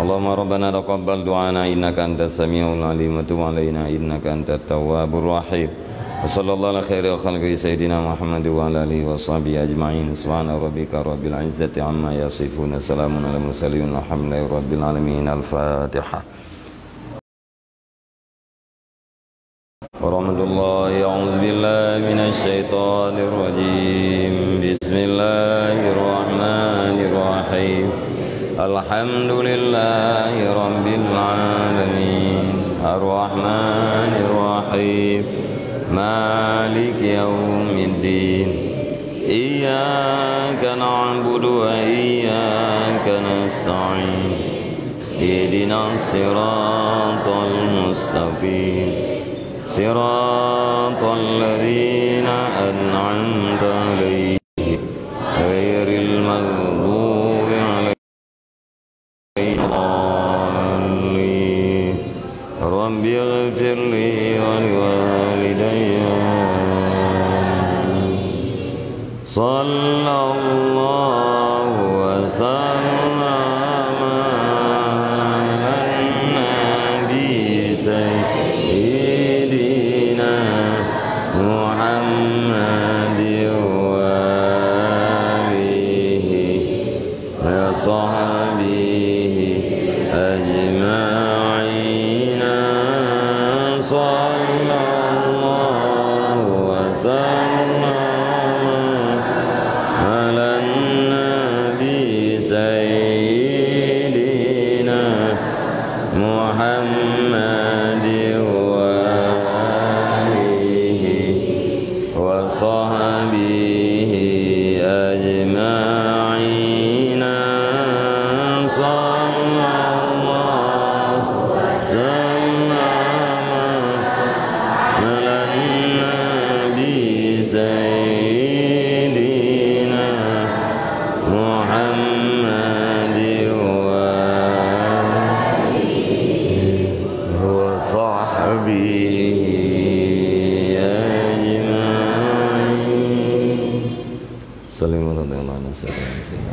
اللهم ربنا تقبل دعاءنا إنك أنت السميع العليم وتب علينا إنك أنت التواب الرحيم. وصلى الله على خير خلقه سيدنا محمد وعلى آله وصحبه أجمعين. سبحان ربك رب العزة عما يصفون. سلام على المرسلين والحمد لله رب العالمين. الفاتحة. ورحمة الله. أعوذ بالله من الشيطان الرجيم. بسم الله الرحمن الرحيم. الحمد لله رب العالمين. الرحمن الرحيم. مالك يوم الدين. إياك نعبد وإياك نستعين. اهدنا الصراط المستقيم. صراط الذين أنعمت عليهم غير المغضوب عليهم ولا الضالين. رب اغفر لي ولوالدي. صلى الله وسلم على النبي سيدنا محمد وآله وصحبه أجمعين. صلى الله وسلم على النبي سيدنا محمد وآله وصحبه أجمعين. صلى الله وسلم على النبي سيدنا محمد وآله وصحبه أجمعين. سلم رضي الله عنه سيدنا سيدنا